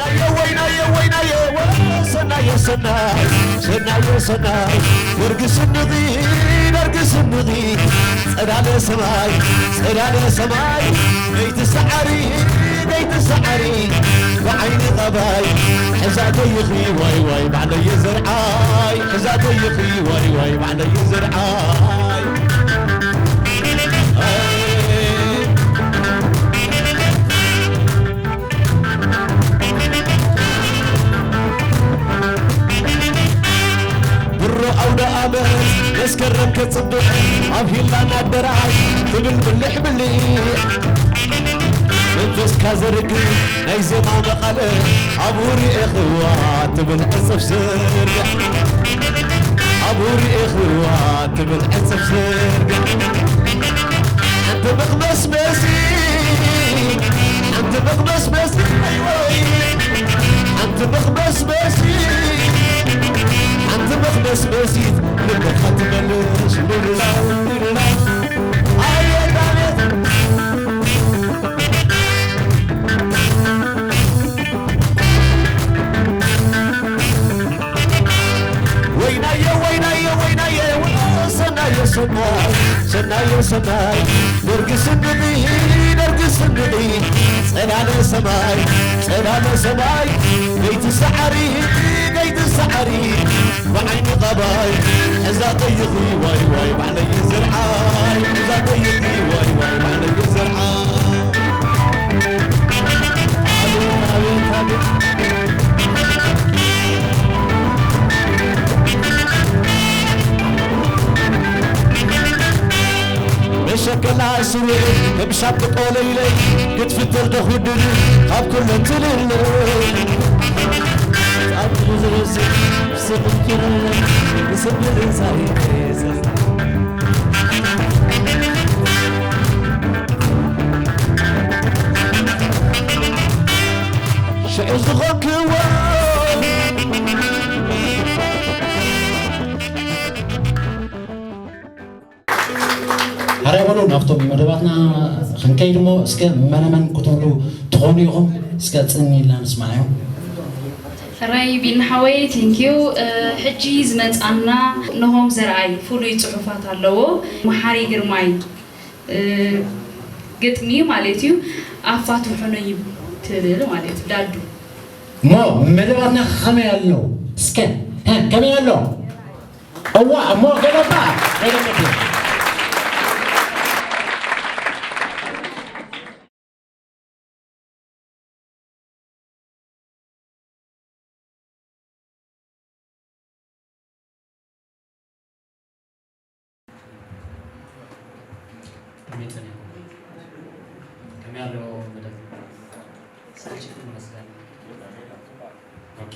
ናየ ወይ ናየ ወይ ናየ ወ ሰናየ ሰናይ ሰናየ ሰናይ ደርጊ ስንቒ ደርጊ ስንቒ ጸዳለ ሰማይ ጸዳለ ሰማይ ደይቲ ሰዓሪ ደይቲ ሰዓሪ ብዓይኒ ቐባይ ሕዛተይኺ ዋይ ዋይ ባዕለየ ዘርዓይ ሕዛተይኺ ዋይ ዋይ ባዕለየ ዘርዓይ ብሮ ኣውደ ኣመት መስከረም ከጽብቕ ኣብ ሂላና ኣደራሽ ትብል ብልሕ ብልሕ መንፈስካ ዘርግሕ ናይ ዜማ መቐለ ኣብኡ ርኤኽዋ ትብል ዕጽፍ ስርግሕ ኣብኡ ርኤኽዋ ትብል ዕጽፍ ስርግሕ ሓንቲ መኽመስመሲ ሓንቲ መኽመስመሲ ኣይወይ ሓንቲ መኽመስመሲ ሓንቲ መኽመስመሲት ልብኻ ትመልስ ልብላ ኣቤት ኣቤት ወይናየ ወይናየ ወይናየ ሰናየ ሰናይ ሰናየ ሰናይ ደርጊ ስንድቂ ደርጊ ስንድቂ ጸዳለ ሰማይ ጸዳለ ሰማይ ደይቲ ሰዓሪ ደይቲ ሰዓሪ ብዓይኒ ቐባይ እዛ ጠይኺ ዋይ ዋይ ባዕለይ ዝርዓይ እዛ ጠይኺ ዋይ ዋይ ባዕለይ ዝርዓይ መሸከላ ስሩዕ ከም ሻምብቆ ለይለይ ክትፍተል ደኹድድ ካብ ኩለን ትልለ ኣብ ዝብስብ ስቕንኪረ ንስብር ሳይዘ ሽዑ ዝኾንክዎ ሓራይ በሉ ናብቶም መደባትና ክንከይድ እሞ እስከ መነመን ክትብሉ ትኾኑ ኢኹም እስከ ፅን ኢልና ንስማዓዮም። ሕራይ ቢኒ ሓወይ thank you። ሕጂ ዝመፃና ነሆም ዘርኣይ ፍሉይ ፅሑፋት ኣለዎ። መሓሪ ግርማይ ግጥሚ ማለት እዩ። ኣፋትሑኒ ትብል ማለት እዩ። ዳዱ እሞ መደባትና ከመይ ኣሎ እስከ ከመይ ኣሎ? እዋ እሞ ገለባ ገለባ ከመይ ጸኒሕኩም? ከመይ ኣሎ መደብ? ሰልችኩም ይመስለኒ። ኦኬ።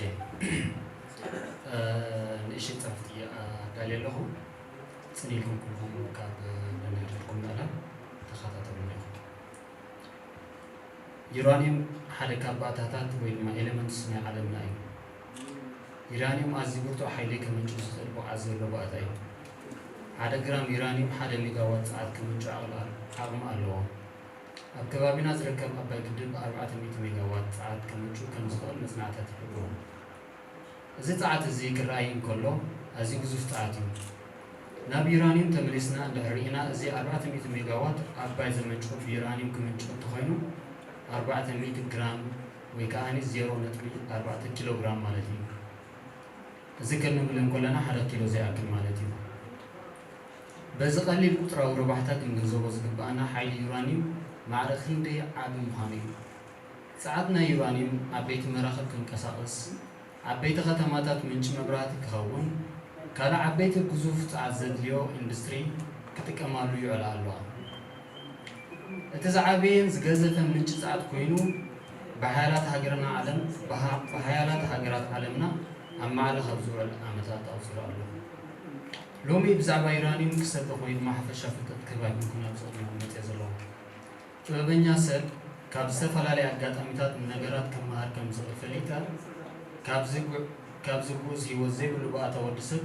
ንእሽተይ ጽሕፍቲ ኣዳልየ ኣለኹ። ጽን ኢልኩም ኩልኹም ካብ ነንሕድሕድኩም ንዕለም ተኸታተሉኒ ኢኹም። ዩራንዩም ሓደ ካብ ባእታታት ወይ ድማ ኤለመንትስ ናይ ዓለምና እዩ። ዩራንዩም ኣዝዩ ብርቱዕ ሓይሊ ከምንጩ ዝኽእል ብቕዓት ዘለዎ ባእታ እዩ። ሓደ ግራም ዩራንዩም ሓደ ሜጋዋት ጸዓት ከምንጩ ዓቕሚ ዓቕሚ ኣለዎ። ኣብ ከባቢና ዝርከብ ኣባይ ግድብ ኣርባዕተ ሚእቲ ሜጋዋት ጸዓት ከምንጩ ከም ዝኽእል መጽናዕትታት ይሕብሩ። እዚ ጸዓት እዚ ክረኣይ እንከሎ ኣዝዩ ግዙፍ ጸዓት እዩ። ናብ ዩራንዩም ተመሊስና እንድሕር ርኢና እዚ ኣርባዕተ ሚእቲ ሜጋዋት ኣባይ ዘመንጭው ብዩራንዩም ክምንጭው እንተኾይኑ ኣርባዕተ ሚእቲ ግራም ወይ ከኣ ዜሮ ነጥቢ ኣርባዕተ ኪሎ ግራም ማለት እዩ። እዚ ክንብል እንከለና ሓደ ኪሎ ዘይኣክል ማለት እዩ። በዚ ቀሊል ቁጽራዊ ረባሕታ ክንግንዘቦ ዝግበኣና ሓይሊ ዩራንዩም ማዕረ ክንደይ ዓቢ ምዃኑ እዩ። ጸዓት ናይ ዩራንዩም ዓበይቲ መራኽብ ከንቀሳቕስ፣ ዓበይቲ ከተማታት ምንጪ መብራህቲ ክኸውን፣ ካልእ ዓበይቲ ግዙፍ ጸዓት ዘድልዮ ኢንዱስትሪ ክጥቀማሉ ይውዕላ ኣለዋ። እቲ ዝዓበየን ዝገዘፈን ምንጪ ጸዓት ኮይኑ፣ ብሓያላት ሃገርና ዓለም ብሓያላት ሃገራት ዓለምና ኣብ ማዕረ ካብ ዝውዕል ዓመታት ኣቑጺሩ ኣሎ። ሎሚ ብዛዕባ ዩራንዩም ክሰብኽ ወይ ድማ ሓፈሻ ፍልጠት ክህብ ኣይኮንኩን ኣብዚ ቅድሚኹም መጺአ ዘለኹ። ጥበበኛ ሰብ ካብ ዝተፈላለየ ኣጋጣሚታት ንነገራት ክመሃር ከም ዝኽእል ፈሊጠ፣ ካብዚ ግዑዝ ህይወት ዘይብሉ ባእታ ወዲ ሰብ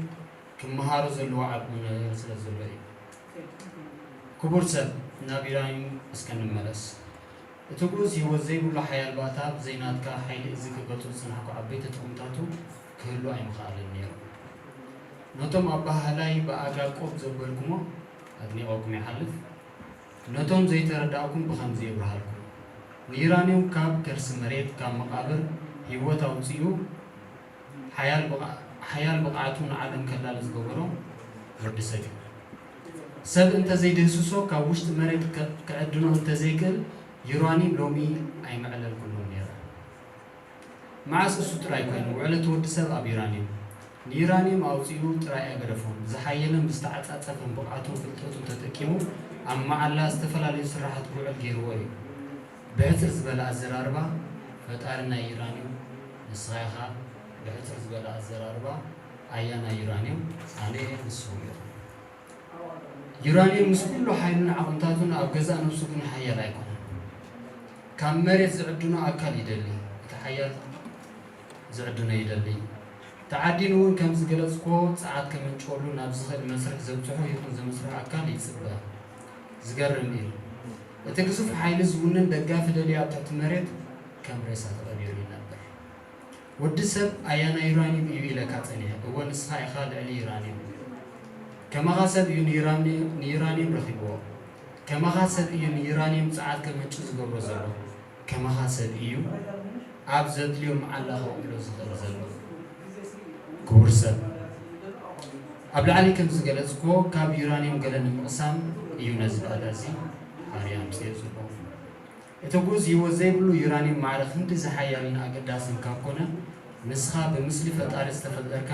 ክመሃሮ ዘለዎ ዓቢ ነገር ስለ ዘሎ እዩ። ክቡር ሰብ፣ ናብ ዩራንዩም እስከ ንመለስ። እቲ ግኡዝ ህይወት ዘይብሉ ሓያል ባእታ ብዘይ ናትካ ሓይሊ እዚ ክገልጾ ዝጸናሕኩ ዓበይቲ ጥቕምታቱ ክህሉ ኣይምኸኣለን ነይሩ። ነቶም ኣበሃህላይ ብኣጋቆብ ዘበልኩሞ ኣድኒቐኩም ይሓልፍ። ነቶም ዘይተረዳእኩም ብኸምዚ የብርሃልኩም። ንዩራንዮም ካብ ከርሲ መሬት፣ ካብ መቓብር ህይወት ኣውጺኡ ሓያል ብቕዓ-፣ ሓያል ብቕዓቱ ንዓለም ከላሊ ዝገበሮ ወዲ ሰብ እዩ። ሰብ እንተዘይድህስሶ ካብ ውሽጢ መሬት ከ-፣ ክዕድኖ እንተዘይክእል ዩራኒም ሎሚ ኣይምዕለልኩሉን ነይረ። መዓስ እሱ ጥራይ ኮይኑ ውዕለቲ ወዲ ሰብ ኣብ ዩራኒም። ንዩራኒም ኣውጺኡ ጥራይ ኣይገደፎን። ብዝሓየለን ብዝተዓጻጸፈን ብቕዓቱን ፍልጠቱን ተጠቂሙ ኣብ መዓላ ዝተፈላለዩ ስራሓት ክውዕል ገይርዎ እዩ። ብሕጽር ዝበለ ኣዘራርባ ፈጣሪ ናይ ዩራኒም ንስኻ ኢኻ። ብሕጽር ዝበለ ኣዘራርባ ኣያ ናይ ዩራኒም ኣነ እየ ንስኹም ኢኹም። ዩራኒየም ምስ ኩሉ ሓይሉን ዓቕምታቱን ኣብ ገዛእ ነብሱ ግን ሓያል ኣይኮነን። ካብ መሬት ዝዕድኖ ኣካል ይደሊ፣ እቲ ሓያል ዝዕድኖ ይደሊ። ተዓዲኑ እውን ከም ዝገለጽክዎ ጸዓት ከመንጭወሉ ናብ ዝኽእል መስርሕ ዘብጽሖ ይኹን ዘመስርሖ ኣካል ይጽበ። ዝገርም እዩ። እቲ ግዙፍ ሓይሊ ዝውንን ደጋፊ ደልዩ ኣብ ትሕቲ መሬት ከም ሬሳ ተቐቢሩ ይነብር። ወዲ ሰብ ኣያና ዩራኒየም እዩ ኢለካ ጸኒሐ። እወ ንስኻ ኢኻ ልዕሊ ዩራኒየም። ከማኻ ሰብ እዩ ንዩራኒ-፣ ንዩራኒየም ረኺብዎ። ከማኻ ሰብ እዩ ንዩራኒየም ጸዓት ከመንጭ ዝገብሮ ዘሎ። ከማኻ ሰብ እዩ ኣብ ዘድልዮ መዓላ ከውዕሎ ዝኽእል ዘሎ። ክቡር ሰብ፣ ኣብ ላዕሊ ከም ዝገለጽክዎ ካብ ዩራኒየም ገለ ንምቕሳም እዩ ነዚ ባእታ እዚ ሓርያ ኣምጽኦ ዘሎ። እቲ ግኡዝ ህይወት ዘይብሉ ዩራኒየም ማዕረ ክንድዚ ሓያልን ኣገዳስን ካብ ኮነ፣ ንስኻ ብምስሊ ፈጣሪ ዝተፈጠርካ፣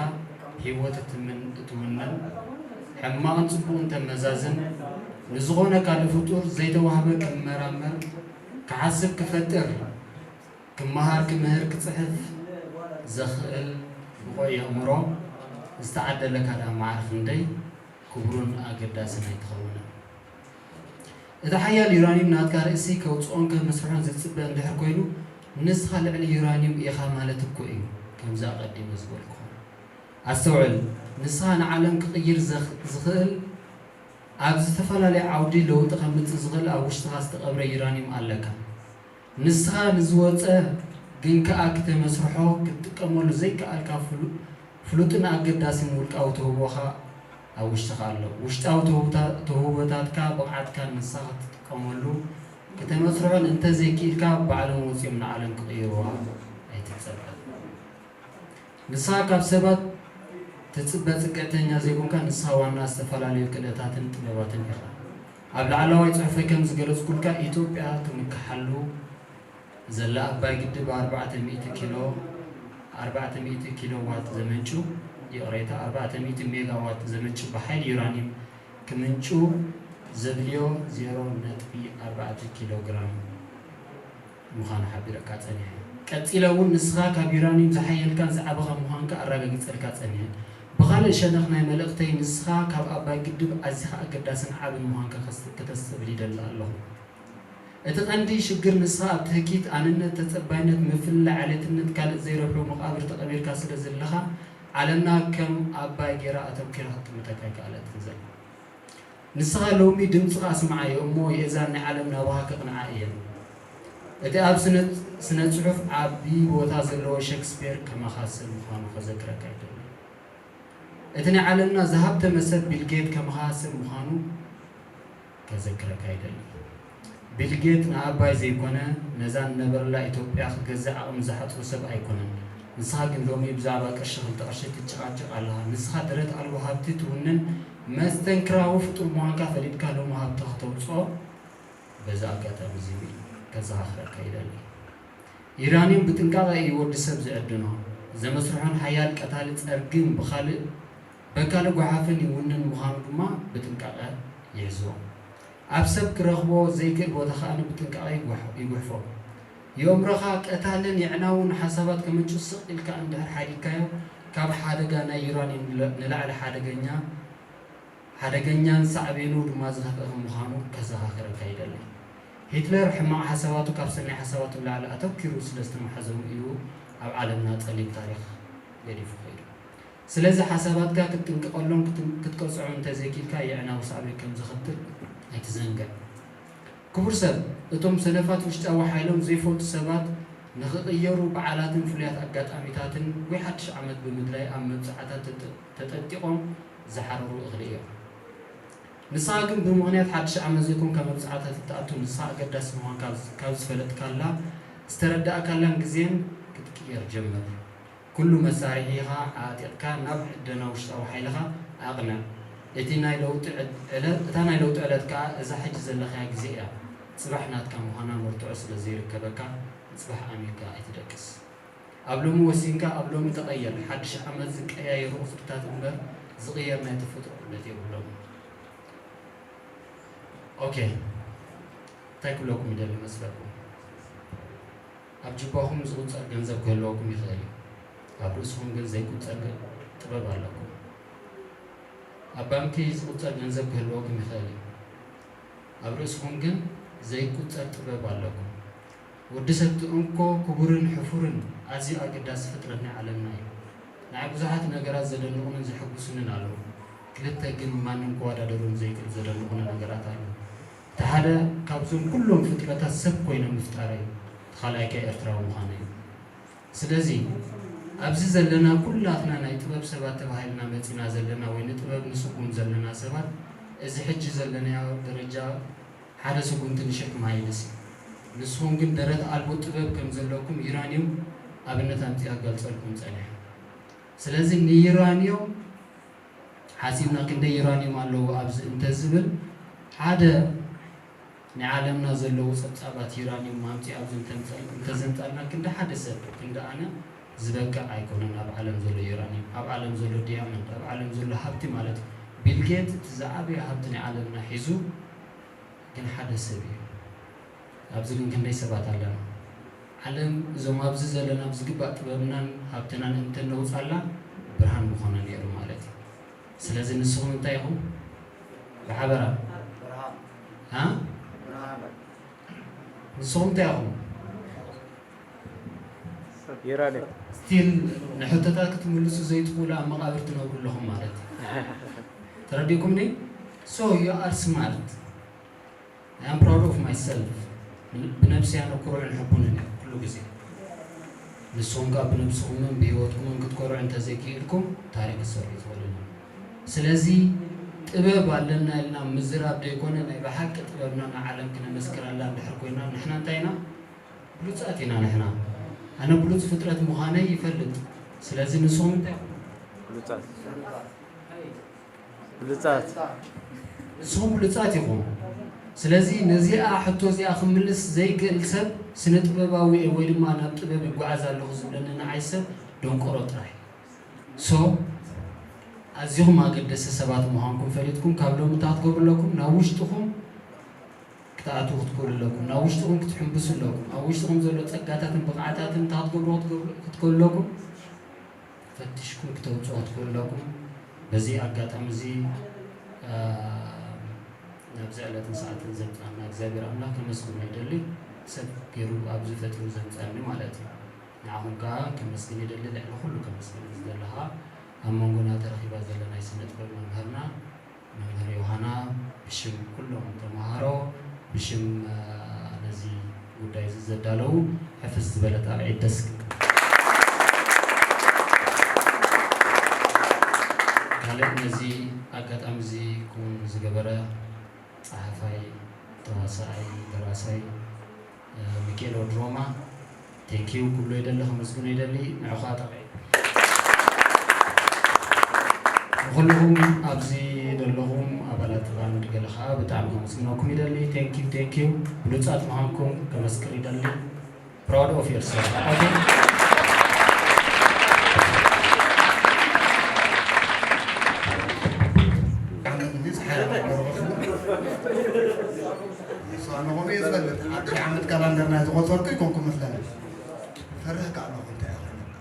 ህይወት እትምን-፣ እትውንን፣ ሕማቕን ጽቡቕን ተመዛዝን፣ ንዝኾነ ካልእ ፍጡር ዘይተዋህበ ክመራመር፣ ክሓስብ ክፈጥር፣ ክመሃር ክምህር ክጽሕፍ ዘኽእል ብቑዕ የእምሮ ዝተዓደለካ ደኣ ማዕረ ክንደይ ክቡርን ኣገዳስን ኣይትኸውንን። እቲ ሓያል ዩራኒየም ናትካ ርእሲ ከውጽኦን ከመስርሖን ዝጽበ እንድሕር ኮይኑ፣ ንስኻ ልዕሊ ዩራኒየም ኢኻ ማለት እኮ እዩ፣ ከምዚ ኣቐዲመ ዝበልኩኻ። ኣስተውዕል፣ ንስኻ ንዓለም ክቕይር ዘኽ-፣ ዝኽእል፣ ኣብ ዝተፈላለየ ዓውዲ ለውጢ ከምጽእ ዝኽእል ኣብ ውሽጥኻ ዝተቐብረ ዩራኒየም ኣለካ። ንስኻ ንዝወጸ ግን ከኣ ክተመስርሖ ክትጥቀመሉ ዘይከኣልካ ፍሉ-፣ ፍሉጥን ኣገዳስን ውልቃዊ ተውህቦኻ ኣብ ውሽጥኻ ኣሎ። ውሽጣዊ ተውህቦታ-፣ ተውህቦታትካ፣ ብቕዓትካን ንስኻ ክትጥቀመሉ ክተመስርሖን እንተዘይክኢልካ፣ ባዕሎም ወጺኦም ንዓለም ክቕይርዋ ኣይትጸበ። ንስኻ ካብ ሰባት ትጽበ ጽግዕተኛ ዘይኮንካ፣ ንስኻ ዋና ዝተፈላለዩ ክእለታትን ጥበባትን ኢኻ። ኣብ ላዕለዋይ ጽሑፈይ ከም ዝገለጽኩልካ፣ ኢትዮጵያ ትምክሓሉ ዘላ ኣባይ ግድብ ኣርባዕተ ሚእቲ ኪሎ፣ ኣርባዕተ ሚእቲ ኪሎ ዋት ዘመንጩ፣ ይቕሬታ፣ ኣርባዕተ ሚእቲ ሜጋ ዋት ዘመንጩ ብሓይሊ ዩራኒየም ክምንጩ ዘድልዮ ዜሮ ነጥቢ ኣርባዕተ ኪሎ ግራም ምዃኑ ሓቢረካ ጸኒሐ። ቀጺለ እውን ንስኻ ካብ ዩራኒየም ዝሓየልካን ዝዓበኻ ምዃንካ ኣረጋጊጸልካ ጸኒሐ። ብኻልእ ሸነኽ ናይ መልእኽተይ፣ ንስኻ ካብ ኣባይ ግድብ ኣዚኻ ኣገዳስን ዓብን ምዃንካ ከስ-፣ ከተስተብህል ይደሊ ኣለኹ። እቲ ቀንዲ ሽግር ንስኻ ኣብ ትህኪት፣ ኣንነት፣ ተጸባይነት፣ ምፍልላይ፣ ዓሌትነት፣ ካልእ ዘይረብሑ መቓብር ተቐቢርካ ስለ ዘለኻ፣ ዓለምና ከም ኣባይ ጌራ ኣተኲራ ክትጥምተካ ኣይከኣለትን ዘላ። ንስኻ ሎሚ ድምጽኻ ኣስምዓዮ እሞ፣ የእዛን ናይ ዓለም ናባኻ ክቕንዓ እየን። እቲ ኣብ ስነ-፣ ስነ ጽሑፍ ዓቢ ቦታ ዘለዎ ሸክስፔር ከማኻ ሰብ ምዃኑ ከዘክረካ ይደሊ። እቲ ናይ ዓለምና ዝሃብተመ ሰብ ቢል ጌት ከማኻ ሰብ ምዃኑ ከዘክረካ ይደሊ። ቢል ጌት ንኣባይ ዘይኮነ፣ ነዛ ንነበረላ ኢትዮጵያ ክገዝእ ዓቕሚ ዝሓጽሮ ሰብ ኣይኮነን። ንስኻ ግን ሎሚ ብዛዕባ ቅርሺ ክልተ ቅርሺ ትጨቓጨቕ ኣለኻ። ንስኻ ደረት ኣልቦ ሃብቲ ትውንን፣ መስተንክራዊ ፍጡር ምዃንካ ፈሊጥካ ሎሚ ሃብትኻ ተውጽኦ በዚ ኣጋጣሚ እዚ ከዘኻኽረካ ይደሊ። ዩራኒየም ብጥንቃቐ እዩ ወዲ ሰብ ዝዕድኖ። ዘመስርሖን ሓያል ቀታሊ ጸርግን ብኻልእ፣ በካልእ ጓሓፍን ይውንን ምዃኑ ድማ ብጥንቃቐ ይሕዞ። ኣብ ሰብ ክረኽቦ ዘይክእል ቦታ ከኣ ብጥንቃቐ ይጓሕ-፣ ይጉሕፎ። የእምሮኻ ቀታልን የዕናውን ሓሳባት ከመንጩ ስቕ ኢልካ እንድሕር ሓዲግካዮ፣ ካብ ሓደጋ ናይ ዩራኒየም ንለ-፣ ንላዕሊ ሓደገኛ፣ ሓደገኛን ሳዕቤኑ ድማ ዝኸፍአ ከም ምዃኑ ከዘኻኽረካ ይደሊ። ሂትለር ሕማቕ ሓሳባቱ ካብ ሰናይ ሓሳባቱ ንላዕሊ ኣተኲሩ ስለ ዝተማሕዘኑ እዩ ኣብ ዓለምና ጸሊም ታሪኽ ገዲፉ ከይዱ። ስለዚ ሓሳባትካ ክትጥንቀቐሎም ክት-፣ ክትቀጽዖም እንተዘይኪኢልካ የዕናዊ ሳዕቤን ከም ዘኸትል ኣይትዘንግዕ። ክቡር ሰብ፣ እቶም ሰነፋት ውሽጣዊ ሓይሎም ዘይፈልጡ ሰባት ንኽቕየሩ በዓላትን ፍሉያት ኣጋጣሚታትን ወይ ሓድሽ ዓመት ብምድላይ ኣብ መብጽዓታት ተጠ-፣ ተጠንጢቖም ዝሓርሩ እኽሊ እዮም። ንስኻ ግን ብምኽንያት ሓድሽ ዓመት ዘይኮንካ መብጽዓታት እትኣቱ፣ ንስኻ ኣገዳሲ ምዃንካ ካብ ዝፈለጥካላ ዝተረዳእካላን ግዜን ክትቅየር ጀምር። ኩሉ መሳርሒኻ ዓጢቕካ ናብ ዕደና ውሽጣዊ ሓይልኻ ኣቕንዕ። እቲ ናይ ለውጢ ዕድ-፣ ዕለት፣ እታ ናይ ለውጢ ዕለት ከኣ እዛ ሕጂ ዘለኻያ ግዜ እያ። ጽባሕ ናትካ ምዃና መርትዖ ስለ ዘይርከበካ፣ ንጽባሕ ኣሚንካ ኣይትደቅስ። ኣብ ሎሚ ወሲንካ ኣብ ሎሚ ተቐየር። ሓድሽ ዓመት ዝቀያየሩ ቅርጽታት እምበር ዝቕየር ናይ ተፈጥሮ ዑደት የብሎምን። ኦኬ፣ እንታይ ክብለኩም ይደሊ መስለኩም? ኣብ ጅባኹም ዝቑጸር ገንዘብ ክህልወኩም ይኽእል እዩ። ኣብ ርእስኹም ግን ዘይቁጸር ገ-፣ ጥበብ ኣለኩም። ኣብ ባንኪ ዝቑጸር ገንዘብ ክህልወኩም ይኽእል እዩ። ኣብ ርእስኹም ግን ዘይቁጸር ጥበብ ኣለኩም። ወዲ ሰብ እቲ እንኮ ክቡርን ሕፉርን ኣዝዩ ኣገዳሲ ፍጥረት ናይ ዓለምና እዩ። ንዓይ ብዙሓት ነገራት ዘደንቑንን ዘሐጉሱንን ኣለዉ። ክልተ ግን ማንም ክወዳደሮም ዘይክእል ዘደንቑኒ ነገራት ኣለዉ። እቲ ሓደ ካብዞም ኩሎም ፍጥረታት ሰብ ኮይነ ምፍጣረይ፣ እቲ ካልኣይ ከ ኤርትራዊ ምዃነይ እዩ። ስለዚ ኣብዚ ዘለና ኩላትና ናይ ጥበብ ሰባት ተባሂልና መጺና ዘለና ወይ ንጥበብ ንስጉም ዘለና ሰባት እዚ ሕጂ ዘለናዮ ደረጃ ሓደ ስጉምቲ ንሽሕ ክመሃይልስ እዩ። ንስኹም ግን ደረት ኣልቦ ጥበብ ከም ዘለኩም ዩራንዮም ኣብነት ኣምጺኣ ክገልጸልኩም ጸኒሐ። ስለዚ ንዩራንዮም ሓሲብና ክንደይ ዩራንዮም ኣለዎ ኣብዚ እንተዝብል ሓደ ናይ ዓለምና ዘለዉ ጸብጻባት ዩራንዮም ኣምጺኣ ኣብዚ እንተምጸ-፣ እንተዘንጻልና ክንዲ ሓደ ሰብ ክንዲ ኣነ ዝበቅዕ ኣይኮነን ኣብ ዓለም ዘሎ ዩራንዮም፣ ኣብ ዓለም ዘሎ ዲያመንድ፣ ኣብ ዓለም ዘሎ ሃብቲ ማለት እዩ። ቢል ጌት እቲ ዝዓበየ ሃብቲ ናይ ዓለምና ሒዙ ግን ሓደ ሰብ እዩ። ኣብዚ ግን ክንደይ ሰባት ኣለና? ዓለም እዞም ኣብዚ ዘለና ብዝግባእ ጥበብናን ሃብትናን እንተነውጻላ ብርሃን ምኾነ ነይሩ ማለት እዩ። ስለዚ ንስኹም እንታይ ኢኹም? ብሓበራ። ሃ? ንስኹም እንታይ ኢኹም? ዩራንዮም። ስቲል ንሕቶታት ክትምልሱ ዘይትኽእሉ ኣብ መቓብር ትነብሩ ኣለኹም ማለት እዩ። ተረዲእኩምኒ? So you are smart. I am proud of myself. ብነብሰይ ኣነ ኩሩዕን ሕቡንን እየ ኩሉ ግዜ። ንስኹም ከኣ ብነብስኹምን ብህይወትኩምን ክትኮርዑ እንተዘይክኢልኩም ታሪኽ ክትሰርሑ ትኽእሉን። ስለዚ ጥበብ ኣለና ኢልና ምዝራብ ደይኮነ ናይ ብሓቂ ጥበብና ንዓለም ክነመስክረላ እንድሕር ኮይና ንሕና እንታይ ኢና? ብሉጻት ኢና ንሕና። ኣነ ብሉጽ ፍጥረት ምዃነይ ይፈልጥ። ስለዚ ንስኹም እንታይ ኢኹም? ብሉጻት። ብሉጻት። ንስኹም ብሉጻት ኢኹም። ስለዚ ነዚኣ ሕቶ እዚኣ ክምልስ ዘይክእል ሰብ ስነ ጥበባዊ እየ ወይ ድማ ናብ ጥበብ ይጓዓዝ ኣለኹ ዝብለኒ ንዓይ ሰብ ደንቆሮ ጥራይ። ሶ ኣዚኹም ኣገደስቲ ሰባት ምዃንኩም ፈሊጥኩም ካብ ሎሚ እንታይ ክትገብሩ ኣለኩም? ናብ ውሽጥኹም ክትኣትዉ ክትክእሉ ኣለኩም። ናብ ውሽጥኹም ክትሕምብሱ ኣለኩም። ኣብ ውሽጥኹም ዘሎ ጸጋታትን ብቕዓታትን እንታይ ክትገብሩ ክትገብሩ ክትክእሉ ኣለኩም? ፈቲሽኩም ክተውጽኦ ክትክእሉ ኣለኩም። በዚ ኣጋጣሚ እዚ፣ እ፣ ናብዚ ዕለትን ሰዓትን ዘምጽኣና እግዚኣብሔር ኣምላኽ ከመስግኖ ይደሊ። ሰብ ገይሩ ኣብዚ ፈጢሩ ዘምጽኣኒ ማለት እዩ። ንዓኹም ከኣ ከመስግን ይደሊ። ልዕሊ ኩሉ ከመስግን ዝደሊ ከኣ ኣብ መንጎና ተረኺባ ዘላ ናይ ስነ ጥበብ መምህርና መምህር ዮሃና ብሽም ኩሎም ተምሃሮ፣ ብሽም፣ እ፣ ነዚ ጉዳይ እዚ ዘዳለዉ ሕፍስ ዝበለት ኣርዒት ደስ ክብል። ካልእ ነዚ ኣጋጣሚ እዚ ክውን ዝገበረ ጸሓፋይ፣ ተዋሳኣይ፣ ደራሳይ፣ እ፣ ሚካኤል ወዲ ሮማ፣ ቴንኪዩ ክብሎ ይደሊ፣ ከመስግኖ ይደሊ። ንዕኻ ጠቒ-፣ ንኹልኹም ኣብዚ ዘለኹም ኣባላት ባንድ ገለ ኸኣ ብጣዕሚ ከመስግነኩም ይደሊ። ቴንኪዩ፣ ቴንኪዩ። ብሉጻት ምዃንኩም ከመስክር ይደሊ። Proud of yourself። ኦኬ? ዓመት እንዲ ጸሓይ ኣበርኸትሉ። ንሱ ኣነ ከምኡ እየ ዝፈልጥ። ሓድሽ ዓመት ካላንደር ናይ ዝቖጸርኩ ይኮንኩ መስለኒ። ፈርህ ከኣ ኣለኹ እንታይ ይኾነካ?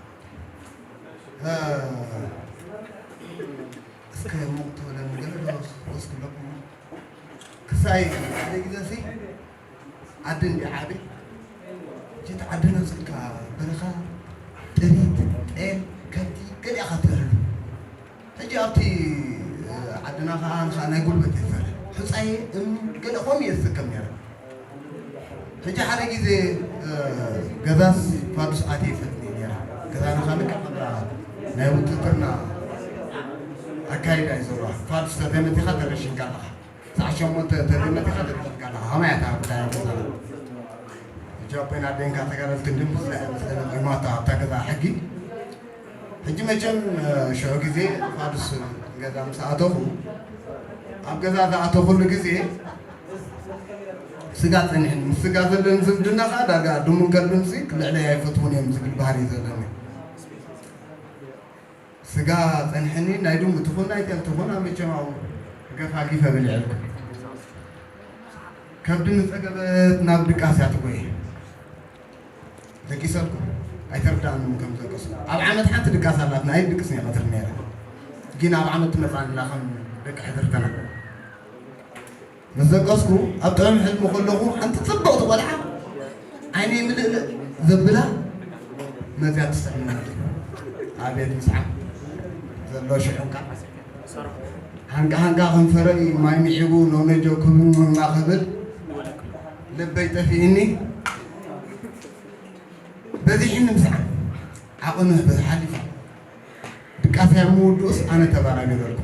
እ፣ እስከ ሞቕ ትብለኒ ገለ ዶ ወስክለኩም? ክሳይ ሓደ ግዜ ሲ ዓዲ እንዲ ዓቢ፣ እቲ ዓዲ ነጺልካ በረኻ፣ ጥሪት፣ ጤል፣ ከብቲ፣ ገለ ኢኻ ትህሉ። ሕጂ ኣብቲ፣ እ፣ ዓድና ኸኣ ንኻ ናይ ጉልበት እየ ዝሰርሕ። ሑጻየ፣ እም፣ ገለ ከምኡ እየ ዝጥቀም ነይረ። ሕጂ ሓደ ግዜ ገዛስ ፋዱስ ኣትየ ይፈልጥ ነይረ። ገዛና ካልእ ከምዛ ናይ ውትድርና ኣካይዳ እዩ ዘለዋ። ፋዱስ ተዘይመቲኻ ተረሽንካ ኣለኻ። ሰዓት ሸሞንተ ተዘይመቲኻ ተረሽንካ ኣለኻ። ከመይ እያ እታ ጉዳይ ኣብ ገዛና? ሕጂ ኣቦይን ኣደይን ካብ ተጋደልቲ እንድም ብዝለዐ መሰለ ቆይማታ ኣብታ ገዛ ሕጊ። ሕጂ መቸም ሽዑ ግዜ ፋዱስ ገዛ ምስ ኣተኹ፣ ኣብ ገዛ ዝኣተኹሉ ግዜ ስጋ ጸኒሕኒ። ምስ ስጋ ዘለኒ ዝምድና ከኣ ዳርጋ ድሙን ከልብንሲ ክልዕለይ ኣይፈትዉን እዮም ዝብል ባህሪ እዩ ዘለኒ። ስጋ ጸኒሕኒ፣ ናይ ድሙ ትኹን ናይ ጤል ትኹን ኣብ መቸም ኣብኡ ገፋጊፈ በሊዐልኩ። ከብዲ ንጸገበት ናብ ድቃስ እያ ትጎየ። ደቂሰልኩም ኣይተርዳእንን ከም ዘቀስኩ። ኣብ ዓመት ሓንቲ ድቃስ ኣላትና፣ ኣይድቅስን እየ ቀትሪ ነይረ። ግን ኣብ ዓመት ትመጻንላ ከም ደቂ ሕድርተና። ምስ ዘቀስኩ ኣብ ጥዑም ሕልሚ ከለኹ ሓንቲ ጽብቕቲ ቆልዓ ዓይነይ ምልእልእ ዘብላ መጽያ ትስዕመኒ። ኣቤት ምስዓም ዘሎ ሽዑንካ። ሃንቃ ሃንቃ ከንፈረይ ማይ ሚዒጉ ኖኖጆ ክብንና ክብል ልበይ ጠፊእኒ። በዚሕኒ ምስዓም ዓቕሚ ሓሊፋ። ድቃሰይ ኣብ ምውድኡስ ኣነ ተባራቢረልኩ።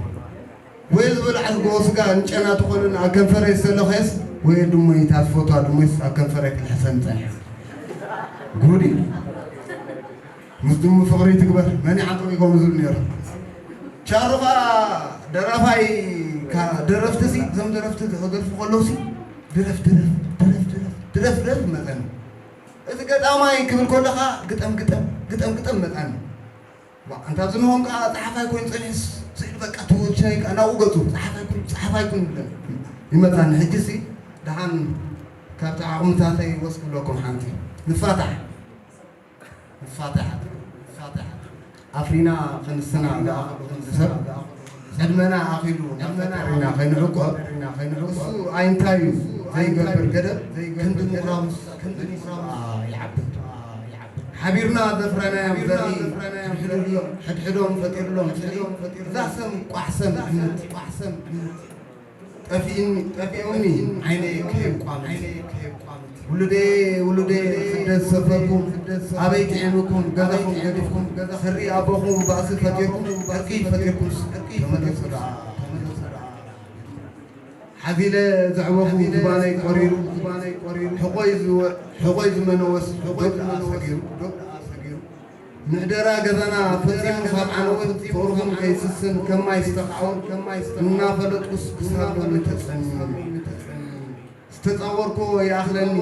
ወይ ዝበልዓ ዝጎ ስጋ እንጨና ትኾንን ኣብ ከንፈረይ ዝሰለኸየስ ወይ ድሞይ እታ ዝፈትዋ ድሞይስ ኣብ ከንፈረይ ክትልሕሰኒ ጸኒሓ። ጉድ እዩ። ምስ ድሙ ፍቕሪ ትግበር መን ይዓጥቕ እዩ ከምኡ ዝብል ነይሩ። ቻሩ ኸኣ ደራፋይ ካ-፣ ደረፍቲ ሲ እዞም ደረፍቲ ክደርፉ ከለዉ ሲ ድረፍ ድረፍ ድረፍ ድረፍ ድረፍ ድረፍ መጸኒ። እዚ ገጣማይ ክብል ከለኻ ግጠም ግጠም ግጠም ግጠም መጻኒ። ዋ፣ ኣንታ ዝንሆም ከኣ ጸሓፋይ ኮይኑ ጸኒሕስ ስኢሉ በቃ ትውልቻይ ከኣ ናብኡ ገጹ ጸሓፋይ ኮይኑ ጸሓፋይ ኮይኑ ይብለኒ። ይመጻኒ። ሕጂ ሲ ደሓን ካብቲ ዓቕምታተይ ወስ ክብለኩም ሓንቲ ንፋታሕ ንፋታሕ ንፋታሕ ኣፍሪና ክንስና ዝኣኽሉ ክንዲ ሰብ ዕድመና ኣኺሉ ናብ ፈጣሪና ከይንዕቆብ እሱ ኣይንታዩ ዘይገብር ገደብ ክንዲ ምቕራቡ ክንዲ ምቕራቡ ይዓብድ። ሓቢርና ዘፍረናዮም ዘርኢ ሕድሕድሎም ፈጢርሎም ጽልኢ እዛ ሰም ቋሕ ሰም እምነት ቋሕ ሰም እምነት ጠፊእኒ ጠፊኦምኒ ዓይነይ ከየቋምት ውሉደየ ውሉደየ ስደት ሰፈርኩም ኣበይ ጥዒምኩም ገዛኹም ገዲፍኩም ስሪ ኣቦኹም ባእሲ ፈጢርኩም ዕርቂ ፈጢርኩምስ ተመለሱ ደኣ ተመለሱ ደኣ ሓዚለ ዘዕበኹ ዝባነይ ቆሪሩ ሕቖይ ዝወ- ሕቖይ ዝመነወስ ሕቖይ ዝመነወስ ሰጊሩ ምሕደራ ገዛና ፈጺሙ ካብ ዓነወት ፍቕርኹም ከይስስን ከም ማይ ዝተኻዕወ እናፈለጥኩስ ክሳብ ሎሚ ተጸሚሙ ዝተጻወርኮ ይኣኽለኒ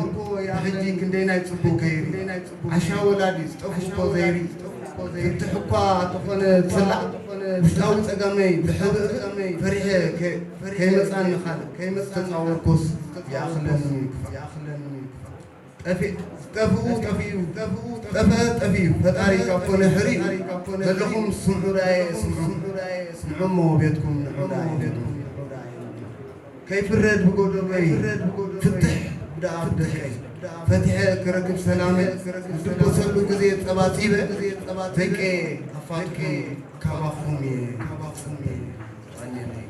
ሕጂ ክንደይ ናይ ጽቡቕ ከይሪ ዓሻ ወላዲ ዝጠፍእኮ ዘይሪ ፍትሕ እኳ ተኾነ ዝጽላእ ውሽጣዊ ጸገመይ ብሕብእ ፈሪሐ ከ- ከይመጻኒ ካልእ ዝተጻወርኮስ ይኣኽለኒ ክፋእ ጠፊ- ጠፍኡ ጠፊኡ ጠፍአ ጠፊኡ ፈጣሪ ካብ ኮነ ሕሪኡ ዘለኹም ስምዑ ዳየ ስምዑ ንዑሞ ቤትኩም ንዑ ዳየ ከይፍረድ ብጎደበይ ፍትሕ ብደኣ ብደቀይ ፈቲሐ ክረክብ ሰላመ ዝድበሰሉ ግዜ ጸባጺበ ደቀ ኣፋትኩም ካባኹም እየ ካባኹም እየ ቀንየለይ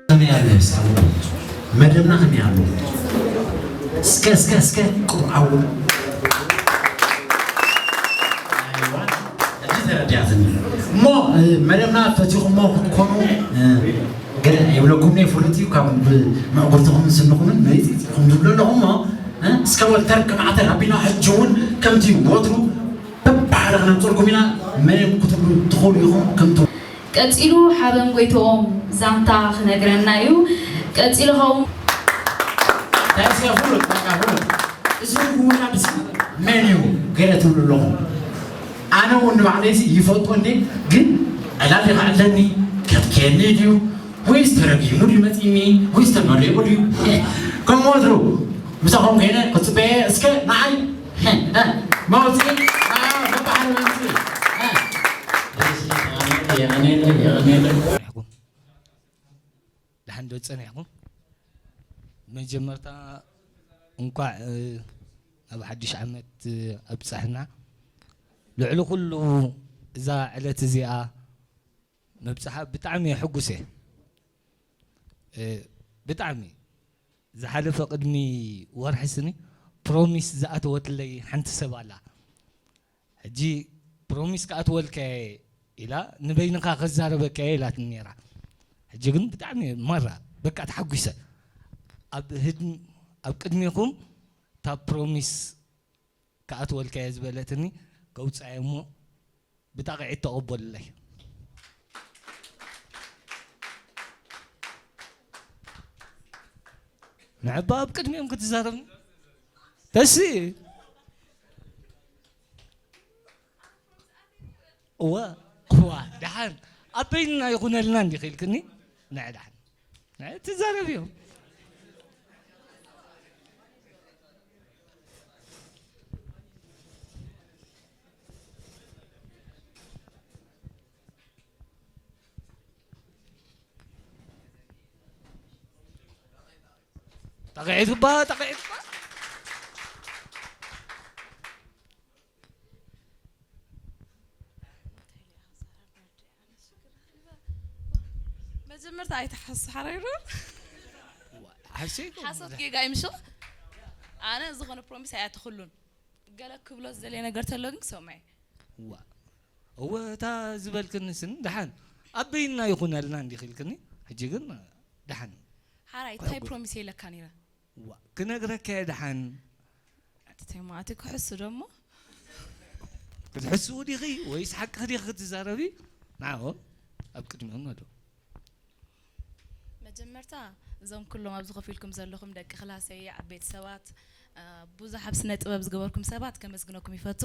ከመይ ኣሎ እስከ? መደብና ከመይ ኣሎ? እስከ፣ እስከ፣ እስከ፣ ቁሩብ ዓው። ኣይዋ፣ ሕጂ ተረዲኣትኒ። እሞ፣ እ፣ መደብና ፈቲኹሞ ክትኮኑ፣ እ፣ ገለ ይብለኩም እየ፣ ፍሉጥ እዩ፣ ካብ ምዕጉርትኹምን ስንኹምን መይጺጽኩም ትብሉ ኣለኹም እሞ፣ እ፣ እስከ ወልተር ከም ዓተር ኣቢልና ሕጂ እውን ከምቲ ወትሩ በብሓደ ክነምጽልኩም ኢና፣ መን እዮም ክትብሉ ትኽእሉ ኢኹም፣ ከምቲ ቀጺሉ ሓበን ጎይትኦም ዛንታ ክነግረና እዩ። ቀጺሉ ኸው እንታይ እስከ ፍሉጥ፣ በቃ ፍሉጥ። እዚ እውን ኣዲስ መን እዩ ገለ ትብሉ ኣለኹም። ኣነ እውን ንባዕለይ እዚ ይፈልጦ እንዴ፣ ግን ዕላል ይኽዕለኒ፣ ከትከየኒ ድዩ፣ ወይስ ተረጊሙ ድዩ መጺኒ፣ ወይስ ተመሪቑ ድዩ? ከም ወትሩ ምሳኹም ከይነ ክጽበየ እስከ ንዓይ መውጽኢ፣ አ፣ በባሕሪ መውጽኢ። አ። የቐኔለይ፣ የቐኔለይ። ጸኒሕኩም። ደሓን ዶ ጸኒሕኩም? መጀመርታ እንኳዕ፣ እ፣ ናብ ሓድሽ ዓመት፣ እ፣ ኣብጻሕና። ልዕሊ ኩሉ እዛ ዕለት እዚኣ ምብጽሓ ብጣዕሚ እየ ሕጉስ እየ። እ፣ ብጣዕሚ። ዝሓለፈ ቅድሚ ወርሒ ስኒ ፕሮሚስ ዝኣተወትለይ ሓንቲ ሰብ ኣላ። ሕጂ ፕሮሚስ ክኣትወልካ እየ ኢላ ንበይንኻ ከዛረበካ እየ ኢላትኒ ነይራ። ሕጂ ግን ብጣዕሚ ማራ በቃ ተሓጒሰ። ኣብ ህድም-፣ ኣብ ቅድሜኹም እታ ፕሮሚስ ክኣትወልካ እየ ዝበለትኒ ከውፅኣ እየ እሞ ብጣቕዒት ተቐበሉለይ። ንዕባ ኣብ ቅድሚኦም ክትዛረብኒ ተሲ እወ እዋ ደሓን ኣብ በይንና ይኹነልና እንዲ ኺልክኒ ንዕ ደሓን ንዕ ትዛረብ እዮም። ጠቂዕትባ ጠቂዕትባ መጀመርታ ኣይትሓሱ ሓራይ ዶ ሓሰይኩም ሓሶት ጌጋ እዩ ምሽ ኣነ ዝኾነ ፕሮሚስ ኣይኣተኽሉን ገለ ክብሎ ዝደለየ ነገር ተሎ ግን ክሰምዐ ዋ እወ እታ ዝበልክኒ ስን ደሓን ኣበይና ይኹነልና እንዲኺልክኒ ሕጂ ግን ደሓን ሓራይ እንታይ ፕሮሚስ የለካ ነይረ ዋ ክነግረካ እየ ደሓን ኣትተይ ማእቲ ክሕሱ ደሞ ክትሕስው ዲኺ ወይስ ሓቅኺ ዲኺ ክትዛረቢ ንዓኦም ኣብ ቅድሚኦም ነዶ መጀመርታ እዞም ኩሎም ኣብዚ ኮፍ ኢልኩም ዘለኹም ደቂ ክላሰይ ዓበይቲ ሰባት ብዙሕ ኣብ ስነ ጥበብ ዝገበርኩም ሰባት ከመስግነኩም ይፈቱ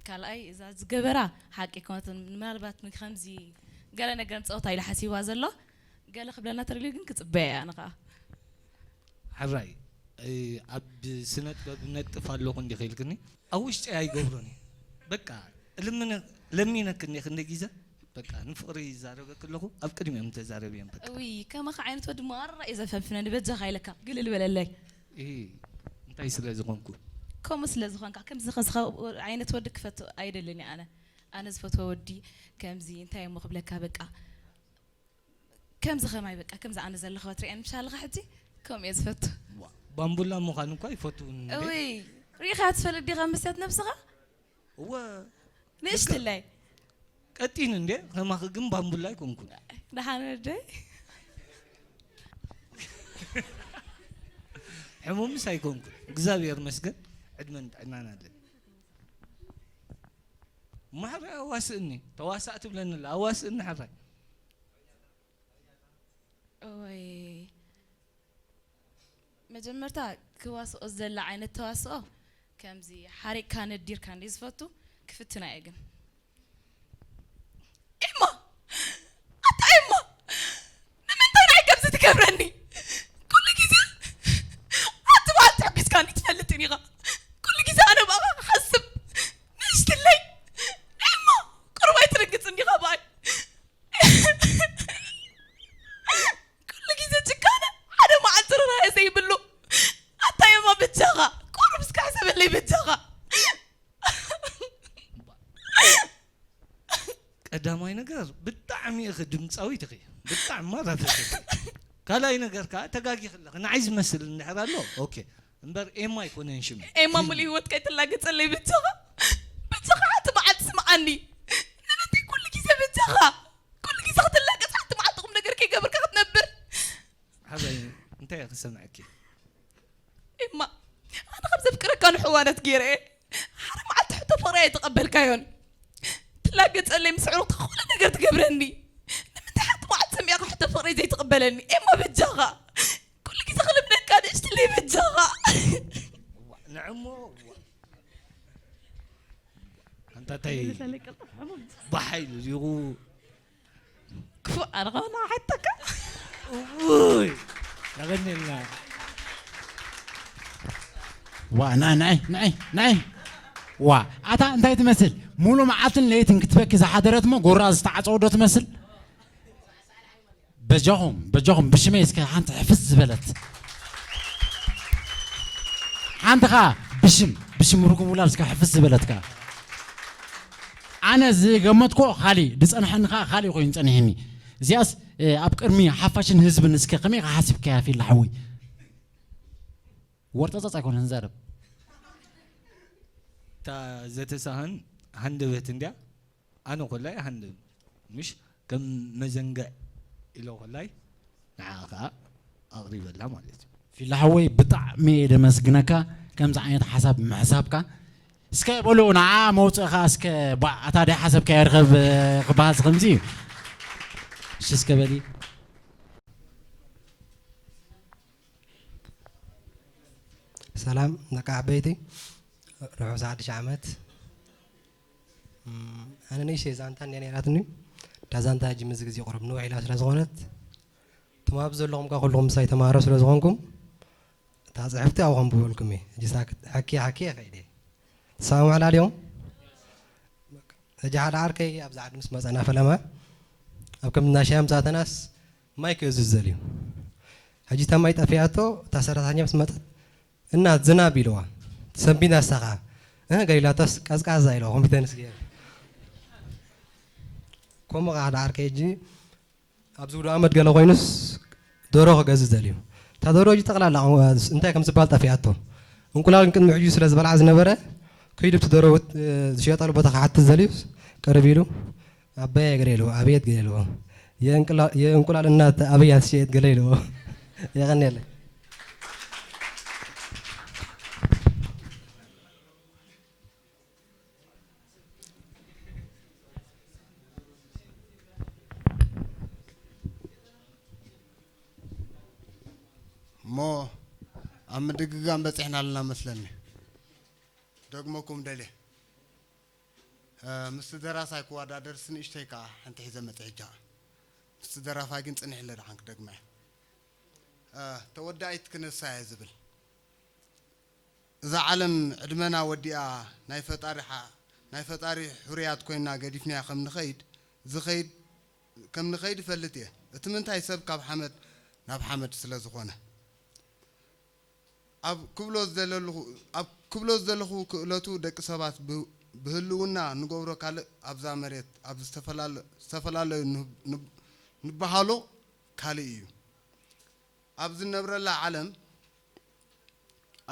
ካልኣይ እዛ ዝገበራ ሓቂ ኮነት ምናልባት ንከምዚ ገለ ነገር ንፀወታ ኢለ ሓሲባ ዘሎ ገለ ክብለና ተደልዩ ግን ክፅበያ እያ ንኸዓ ሕራይ ኣብ ስነ ጥበብ ነጥፍ ኣለኹ እንዲ ኸይልክኒ ኣብ ውሽጢ ኣይገብሮን እዩ በቃ እልምነ ለሚነክኒ ክንደ ግዜ በቃ ንፍቕሪ ይዛረበ ከለኹ ኣብ ቅድሚኦም ተዛረብ እዮም በቃ እውይ ከማኻ ዓይነት ወዲ ማራ እዩ ዘፈንፍነኒ በጃኻ ኢለካ ግልል በለለይ እይ እንታይ ስለ ዝኾንኩ ከምኡ ስለ ዝኾንካ ከምዚ ኸስኻ ዓይነት ወዲ ክፈቱ ኣይደልን ኣነ ኣነ ዝፈትወ ወዲ ከምዚ እንታይ እሞ ክብለካ በቃ ከምዚ ኸማይ በቃ ከምዚ ኣነ ዘለኹ ትሪአን ምሻ ኣለኻ ሕጂ ከምኡ እየ ዝፈቱ ባምቡላ ምዃን እኳ ይፈትውን እውይ ሪኢኻ ትፈልጥ ዲኻ መስትያት ነብስኻ እወ ንእሽትለይ ቀጢን እንዴ ከማኺ ግን ባምቡላ ኣይኮንኩን ደሓን ወደይ ሕሙምስ ኣይኮንኩን እግዚኣብሔር መስገን ዕድመን ጥዕናን ኣለን ማሕራይ ኣዋስእኒ ተዋሳእ ትብለኒ ኣላ ኣዋስእኒ ሓራይ ወይ መጀመርታ ክዋስኦ ዝደሊ ዓይነት ተዋስኦ ከምዚ ሓሪቕካ ነዲርካ እንዲ ዝፈቱ ክፍትና እየ ግን ኤማ ኣታ ኤማ ንምንታይ ናይ ከምዚ ትገብረኒ ኩሉ ግዜ ኣቲ በዓል ተሕጒስካኒ ትፈልጥን ኢኻ ኩሉ ግዜ ኣነ ብኣኻ ክሓስብ ንእሽትለይ ኤማ ቁርብ ኣይትርግጽ እንዲኻ ብኣይ ኩሉ ግዜ ጭካነ ሓደ መዓልቲ ርራየ ዘይብሉ ኣታ ኤማ ብጃኻ ቁሩብ እስካ ሕሰበለይ ብጃኻ ቀዳማይ ነገር ብጣዕሚ ኢኺ ድምፃዊት ኢኺ ብጣዕሚ ማራ ተሰ ካልኣይ ነገር ከዓ ተጋጊ ከለኺ ንዓይ ዝመስል እንድሕር ኣሎ ኦኬ እምበር ኤማ ኣይኮነን ሽም ኤማ ሙሉ ህይወት ከይትላገፀለይ ብጃኻ ብጃኻ ሓንቲ መዓልቲ ስምዓኒ ንምንታይ ኩሉ ግዜ ብጃኻ ኩሉ ግዜ ክትላገፅ ሓንቲ መዓልቲ ቁም ነገር ከይገብርካ ክትነብር ሓዛይ እንታይ እየ ክሰምዐኪ ኤማ ኣነ ከም ዘፍቅረካ ንሕዋነት ገይረ እየ ሓደ መዓልቲ ሕቶ ፍቕሪ ኣይተቐበልካዮን ትላገፀለይ ምስ ዕሩቕቲ ዝኾነ ነገር ትገብረኒ ንምንታይ ሓንቲ መዓልቲ ሰሚዕካ ሕቶ ፍቕሪ ዘይትቕበለኒ ኤማ በጃኻ ኩሉ ግዜ ክልምነካ ንእሽትለይ በጃኻ ንዕሞ ኣንታታይ ብሓይሉ ዚቑ ክፉእ ኣነ ከሆነ ሓተካ ውይ ያገኘልና ዋ ናይ ናይ ናይ ናይ ዋ ኣታ እንታይ ትመስል ሙሉ መዓልትን ለይትን ክትበኪ ዝሓደረት ሞ ጎራ ዝተዓፀወ ዶ ትመስል በጃኹም በጃኹም ብሽመይ እስከ ሓንቲ ሕፍስ ዝበለት ሓንቲ ኸዓ ብሽም ብሽም ርጉም ውላድ እስከ ሕፍስ ዝበለት ከ ኣነ ዝገመትኮ ካሊ ድፀንሐኒ ከዓ ካሊ ኮይኑ ፀኒሕኒ እዚኣስ ኣብ ቅድሚ ሓፋሽን ህዝብን እስከ ከመይ ሓሲብካያ ፊላ ሓወይ ወርጠፀፅ ኣይኮነን ዘረብ እታ ዘተሳህን ሃንደበት እንድያ ኣነ ኮላይ ሃንደብ ምሽ ከም መዘንግዕ ኢሎ ኮላይ ንዓ ከዓ ኣቕሪበላ ማለት እዩ ፊላ ሓወይ ብጣዕሚ እየ ደመስግነካ ከምዚ ዓይነት ሓሳብ ምሕሳብካ እስከ በሉ ንዓ መውፅእኻ እስከ ባእ ኣታ ዳይ ሓሰብካዮ ርኸብ ክበሃል ከምዚ እዩ እሺ እስከ በሊ ሰላም ደቂ ዓበይቲ ርሑስ ሓድሽ ዓመት ኣነ ንእሽተይ ዛንታ እንዲያ ነይራትኒ እታ ዛንታ ሕጂ ምዚ ግዜ ቁሩብ ንውሕ ኢላ ስለ ዝኾነት ትማብ ዘለኹም ካ ኩልኹም ምሳይ ተማሃሮ ስለ ዝኾንኩም እታ ፅሕፍቲ ኣብኡ ከንብበልኩም እየ ሕጂ ሳክት ሓኪ ሓኪ እየ ከይደ ትሰማምዑ ላድዮም ሕጂ ሓደ ዓርከይ ኣብዚ ዓዲ ምስ መፀና ፈለማ ኣብ ከምዚ ናይ ሻሂ ምስ ኣተናስ ማይ ክእዝዝ ደልዩ ሕጂ እታ ማይ ጠፊኣቶ እታ ሰራሕተኛ ምስ መፀት እናት ዝናብ ኢልዋ ትሰንቢድ ኣሳኻ እህ ገሊላቶስ ቀዝቃዛ ኢልዋ ኮምፒተንስ ገይሩ ከምኡ ከዓ ሓደ ዓርከይ ሕጂ ኣብዚ ውዱእ ዓመት ገለ ኮይኑስ ደሮ ክገዝእ ደልዩ እታ ደሮ ሕጂ ጠቕላላ እንታይ ከም ዝበሃል ጠፊኣቶ እንቁላል ቅድሚ ሕጂ ስለ ዝበልዓ ዝነበረ ከይዱ ኣብቲ ደሮ ዝሸጠሉ ቦታ ክሓትት ደልዩ ቅርብ ኢሉ ኣበያ ገለ ኢልዎ ኣበየት ገለ ኢልዎ የእንቁላል እናት ኣበያ ትሸየጥ ገለ ኢልዎ የቐንየለይ እሞ ኣብ ምድግጋም በፂሕና ኣለና መስለኒ። ደግመኩም ደልየ ምስቲ ደራሳይ ክወዳደርስ ንእሽተይ ከዓ ሓንቲ ሒዘ መፅእ ሕጂ ከዓ ምስቲ ደራፋይ ግን ፅንሕ ኢለ ደሓን ክደግማ እየ። ተወዳኢት ክነሳ እየ ዝብል። እዛ ዓለም ዕድመና ወዲኣ ናይ ፈጣሪ ሓ ናይ ፈጣሪ ሕሩያት ኮይንና ገዲፍናያ ከም ንኸይድ ዝኸይድ ከም ንኸይድ እፈልጥ እየ። እቲ ምንታይ ሰብ ካብ ሓመድ ናብ ሓመድ ስለ ዝኾነ። ኣብ ክብሎ ዝደለልኹ ኣብ ክብሎ ዝደለኹ ክእለቱ ደቂ ሰባት ብህልውና ንገብሮ ካልእ ኣብዛ መሬት ኣብ ዝተፈላለዩ ንበሃሎ ካልእ እዩ። ኣብ ዝነብረላ ዓለም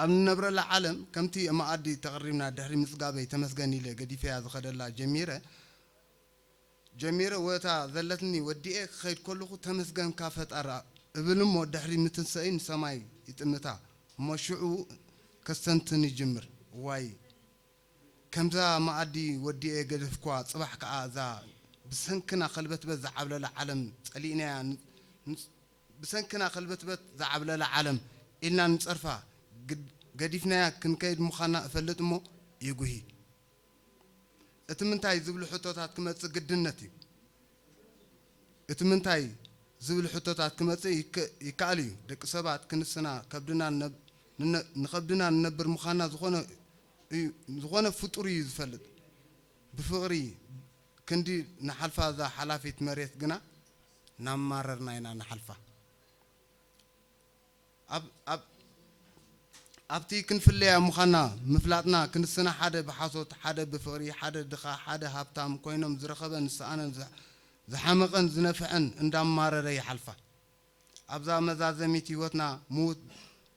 ኣብ ንነብረላ ዓለም ከምቲ መኣዲ ተቐሪብና ድሕሪ ምጽጋበይ ተመስገን ኢለ ገዲፈያ ዝኸደላ ጀሚረ ጀሚረ ወታ ዘለትኒ ወዲኤ ክኸይድ ከለኹ ተመስገንካ ፈጣራ እብል እሞ ድሕሪ ምትንሰእይ ንሰማይ ይጥምታ እሞ ሽዑ ከስተንትን ይጅምር እዋይ ከምዛ መኣዲ ወዲኤ ገደፍኳ ጽባሕ ከኣ እዛ ብሰንክና ከልበትበት ዝዓብለላ ዓለም ጸሊእናያ ብሰንክና ከልበትበት ዝዓብለላ ዓለም ኢልና ንጸርፋ ግድ-፣ ገዲፍናያ ክንከይድ ምዃንና እፈልጥ እሞ ይጉሂ። እቲ ምንታይ ዝብሉ ሕቶታት ክመጽእ ግድነት እዩ። እቲ ምንታይ ዝብል ሕቶታት ክመጽእ ይክ-፣ ይከኣል እዩ። ደቂ ሰባት ክንስና ከብድና ንነብ-፣ ንነ-፣ ንኸብድና ንነብር ምዃንና ዝኾነ እዩ፣ ዝኾነ ፍጡር እዩ ዝፈልጥ። ብፍቕሪ ክንዲ ንሓልፋ እዛ ሓላፊት መሬት ግና እናማረርና ኢና ንሓልፋ። ኣብ-፣ ኣብ-፣ ኣብቲ ክንፍለያ ምዃንና ምፍላጥና ክንስና ሓደ ብሓሶት፣ ሓደ ብፍቕሪ፣ ሓደ ድኻ፣ ሓደ ሃብታም ኮይኖም ዝረኸበን ዝሰኣነን ዝሓ-፣ ዝሓመቐን ዝነፍዐን እንዳማረረ ይሓልፋ። ኣብዛ መዛዘሚት ህይወትና ምዉት፣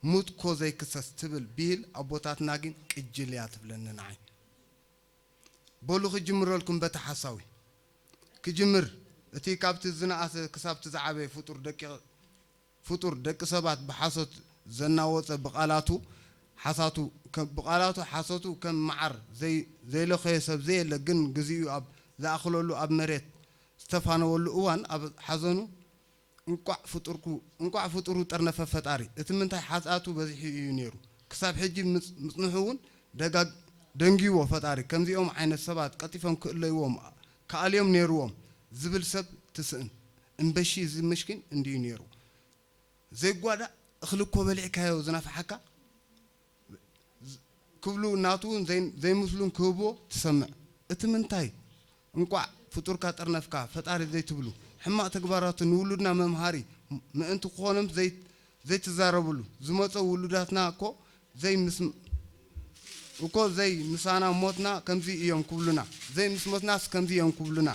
ምዉት እኮ ዘይክሰስ ትብል ብሂል ኣቦታትና ግን ቅጅል እያ ትብለኒ ንዓይ። በሉ ክጅምረልኩም በቲ ሓሳዊ። ክጅምር፣ እቲ ካብቲ ዝነኣሰ ክሳብቲ ዝዓበየ ፍጡር ደቂ-፣ ፍጡር ደቂ ሰባት ብሓሶት ዘናወጸ ብቓላቱ ሓሳቱ ከ-፣ ብቓላቱ ሓሶቱ ከም መዓር ዘይ-፣ ዘይለኸየ ሰብ ዘየለ፣ ግን ግዚኡ ኣብ ዝኣኽለሉ ኣብ መሬት ዝተፋነወሉ እዋን ኣብ ሓዘኑ እንቋዕ ፍጡርኩ-፣ እንቋዕ ፍጡሩ ጠርነፈ ፈጣሪ። እቲ ምንታይ ሓጢኣቱ በዚሑ እዩ ነይሩ። ክሳብ ሕጂ ምጽ-፣ ምጽንሑ እውን ደጋግ-፣ ደንጊዎ ፈጣሪ። ከምዚኦም ዓይነት ሰባት ቀልጢፎም ክእለይዎም ከኣልዮም ነይርዎም ዝብል ሰብ ትስእን። እምበሺ እዚ ምሽኪን እንድዩ ነይሩ። ዘይጓዳእ እኽሊ እኮ በሊዕካዮ ዝናፍሓካ ክብሉ ናቱ እውን ዘይ-፣ ዘይምስሉን ክህብዎ ትሰምዕ። እቲ ምንታይ እንቋዕ ፍጡርካ ጠርነፍካ ፈጣሪ ዘይትብሉ፣ ሕማቕ ተግባራቱ ንውሉድና መምሃሪ ምእንቲ ክኾኖም ዘይ-፣ ዘይትዛረብሉ። ዝመጾ ውሉዳትና እኮ ዘይምስ-፣ እኮ ዘይምሳና ሞትና ከምዚ እዮም ክብሉና፣ ዘይምስ ሞትናስ ከምዚ እዮም ክብሉና፣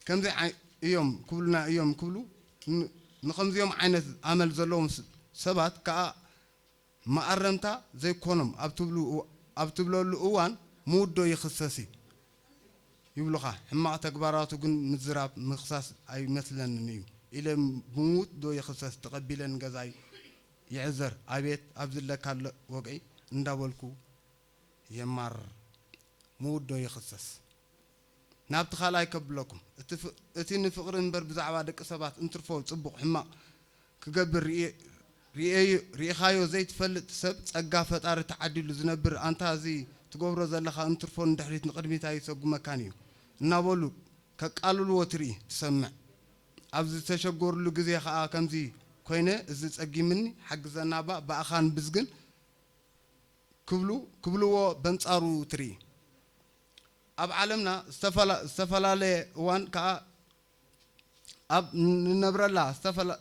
ከምዚ ዓይ-፣ እዮም ክብሉና እዮም ክብሉ ን-፣ ንኸምዚኦም ዓይነት ኣመል ዘለዎም ስ-፣ ሰባት ከኣ መኣረምታ ዘይኮኖም ኣብ ትብሉ-፣ ኣብ ትብለሉ እዋን ምዉት ዶ ይኽሰስ እዩ ይብሉኻ። ሕማቕ ተግባራቱ ግን ምዝራብ ምኽሳስ ኣይመስለንን እዩ ኢለ ብምዉት ዶ ይኽሰስ ተቐቢለ ንገዛይ ይዕዘር ኣቤት ኣብዚ ለካ ኣሎ ወግዒ እንዳበልኩ የማርር። ምዉት ዶ ይኽሰስ? ናብቲ ካልኣይ ከብለኩም። እቲ ፍ-፣ እቲ ንፍቕሪ እምበር ብዛዕባ ደቂ ሰባት እንትርፎ ጽቡቕ ሕማቕ ክገብር ርኤ-፣ ርኤዩ-፣ ርኢኻዮ ዘይትፈልጥ ሰብ ጸጋ ፈጣሪ ተዓዲሉ ዝነብር ኣንታ እዚ ትገብሮ ዘለኻ እንትርፎ ንድሕሪት ንቕድሚት ኣይሰጉመካን እዩ እናበሉ ከቃልልዎ ትርኢ ትሰምዕ። ኣብ ዝተሸገሩሉ ግዜ ኸኣ ከምዚ ኮይነ እዚ ጸጊምኒ ሓግዘና እባ ብኣኻን ብዝግን ክብሉ፣ ክብልዎ በንጻሩ ትርኢ። ኣብ ዓለምና ዝተፈላ-፣ ዝተፈላለየ እዋን ከኣ ኣብ ንነብረላ ዝተፈላ-፣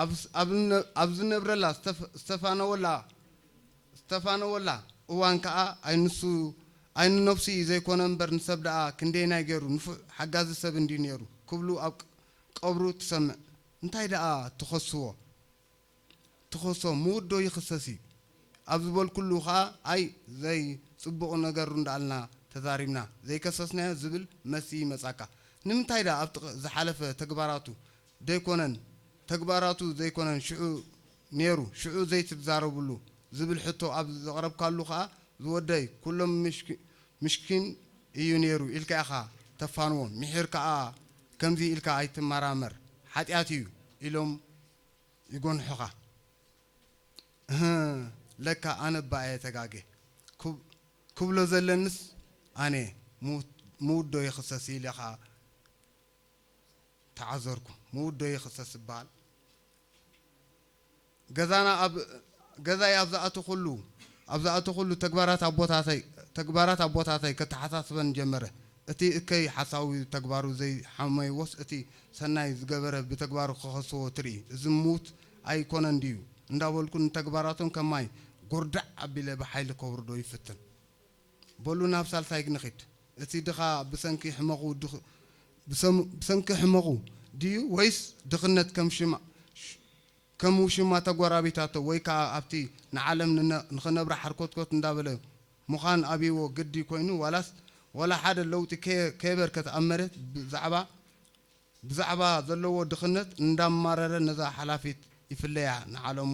ኣብ ስ-፣ ኣብ ነ-፣ ኣብ ዝነብረላ ዝተፍ-፣ ዝተፋነወላ፣ ዝተፋነወላ እዋን ከኣ ኣይንሱ፣ ኣይንነፍሱ እዩ ዘይኮነ እምበር ንሰብ ደኣ ክንደየናይ ገይሩ ንፉዕ ሓጋዚ ሰብ እንድዩ ነይሩ ክብሉ ኣብ ቅ-፣ ቀብሩ ትሰምዕ። እንታይ ደኣ ትኸስዎ? ትኸሶ ምዉት ዶ ይኽሰስ እዩ ኣብ ዝበልኩሉ ኸኣ ኣይ ዘይ ጽቡቕ ነገሩ እንዳኣልና ተዛሪብና ዘይከሰስናዮ ዝብል መልሲ ይመጻካ። ንምንታይ ደኣ ኣብቲ ቕ-፣ ዝሓለፈ ተግባራቱ ደይኮነን ተግባራቱ ዘይኮነን ሽዑ ነይሩ ሽዑ ዘይትዛረብሉ ዝብል ሕቶ ኣብ ዘቕረብካሉ ኸኣ ዝወደይ ኩሎም ምሽኪ-፣ ምሽኪን እዩ ነይሩ ኢልካ ኢኻ ተፋንዎ። ምሒር ከኣ ከምዚ ኢልካ ኣይትመራመር ሓጢኣት እዩ ኢሎም ይጎንሑኻ። እህ፣ ለካ ኣነ እባ እየ ተጋግየ። ክብ-፣ ክብሎ ዘለንስ ኣነ ምውት-፣ ምውት ዶ ይኽሰስ ኢለ ኸዓ ተዓዘርኩ። ምውት ዶ ይኽሰስ ዝበሃል ገዛና ኣብ፣ ገዛይ ኣብ ዝኣተኹሉ፣ ኣብ ዝኣተኹሉ ተግባራት ኣቦታተይ፣ ተግባራት ኣቦታተይ ከተሓሳስበን ጀመረ። እቲ እከይ ሓሳዊ ተግባሩ ዘይሓመይዎስ እቲ ሰናይ ዝገበረ ብተግባሩ ክኸስዎ ትርኢ። እዚ ምዉት ኣይኮነን ድዩ እንዳበልኩ ንተግባራቶም ከም ማይ ጎርዳዕ ኣቢለ ብሓይሊ ከውርዶ ይፍትን። በሉ ናብ ሳልሳይ ንኺድ። እቲ ድኻ ብሰንኪ ሕመቑ ድኽ-፣ ብሰም-፣ ብሰንኪ ሕመቑ ድዩ ወይስ ድኽነት ከም ሽማ-፣ ሽ-፣ ከም ውሽማ ተጎራቢታቶ ወይ ከኣ ኣብቲ ንዓለም ንነ-፣ ንኽነብራ ሓርኮትኮት እንዳበለ ምዃን ኣብይዎ ግዲ ኮይኑ ዋላስ፣ ዋላ ሓደ ለውጢ ከየ-፣ ከየበርከተ ኣብ መሬት ብዛዕባ፣ ብዛዕባ ዘለዎ ድኽነት እንዳማረረ ነዛ ሓላፊት ይፍለያ ንዓለሙ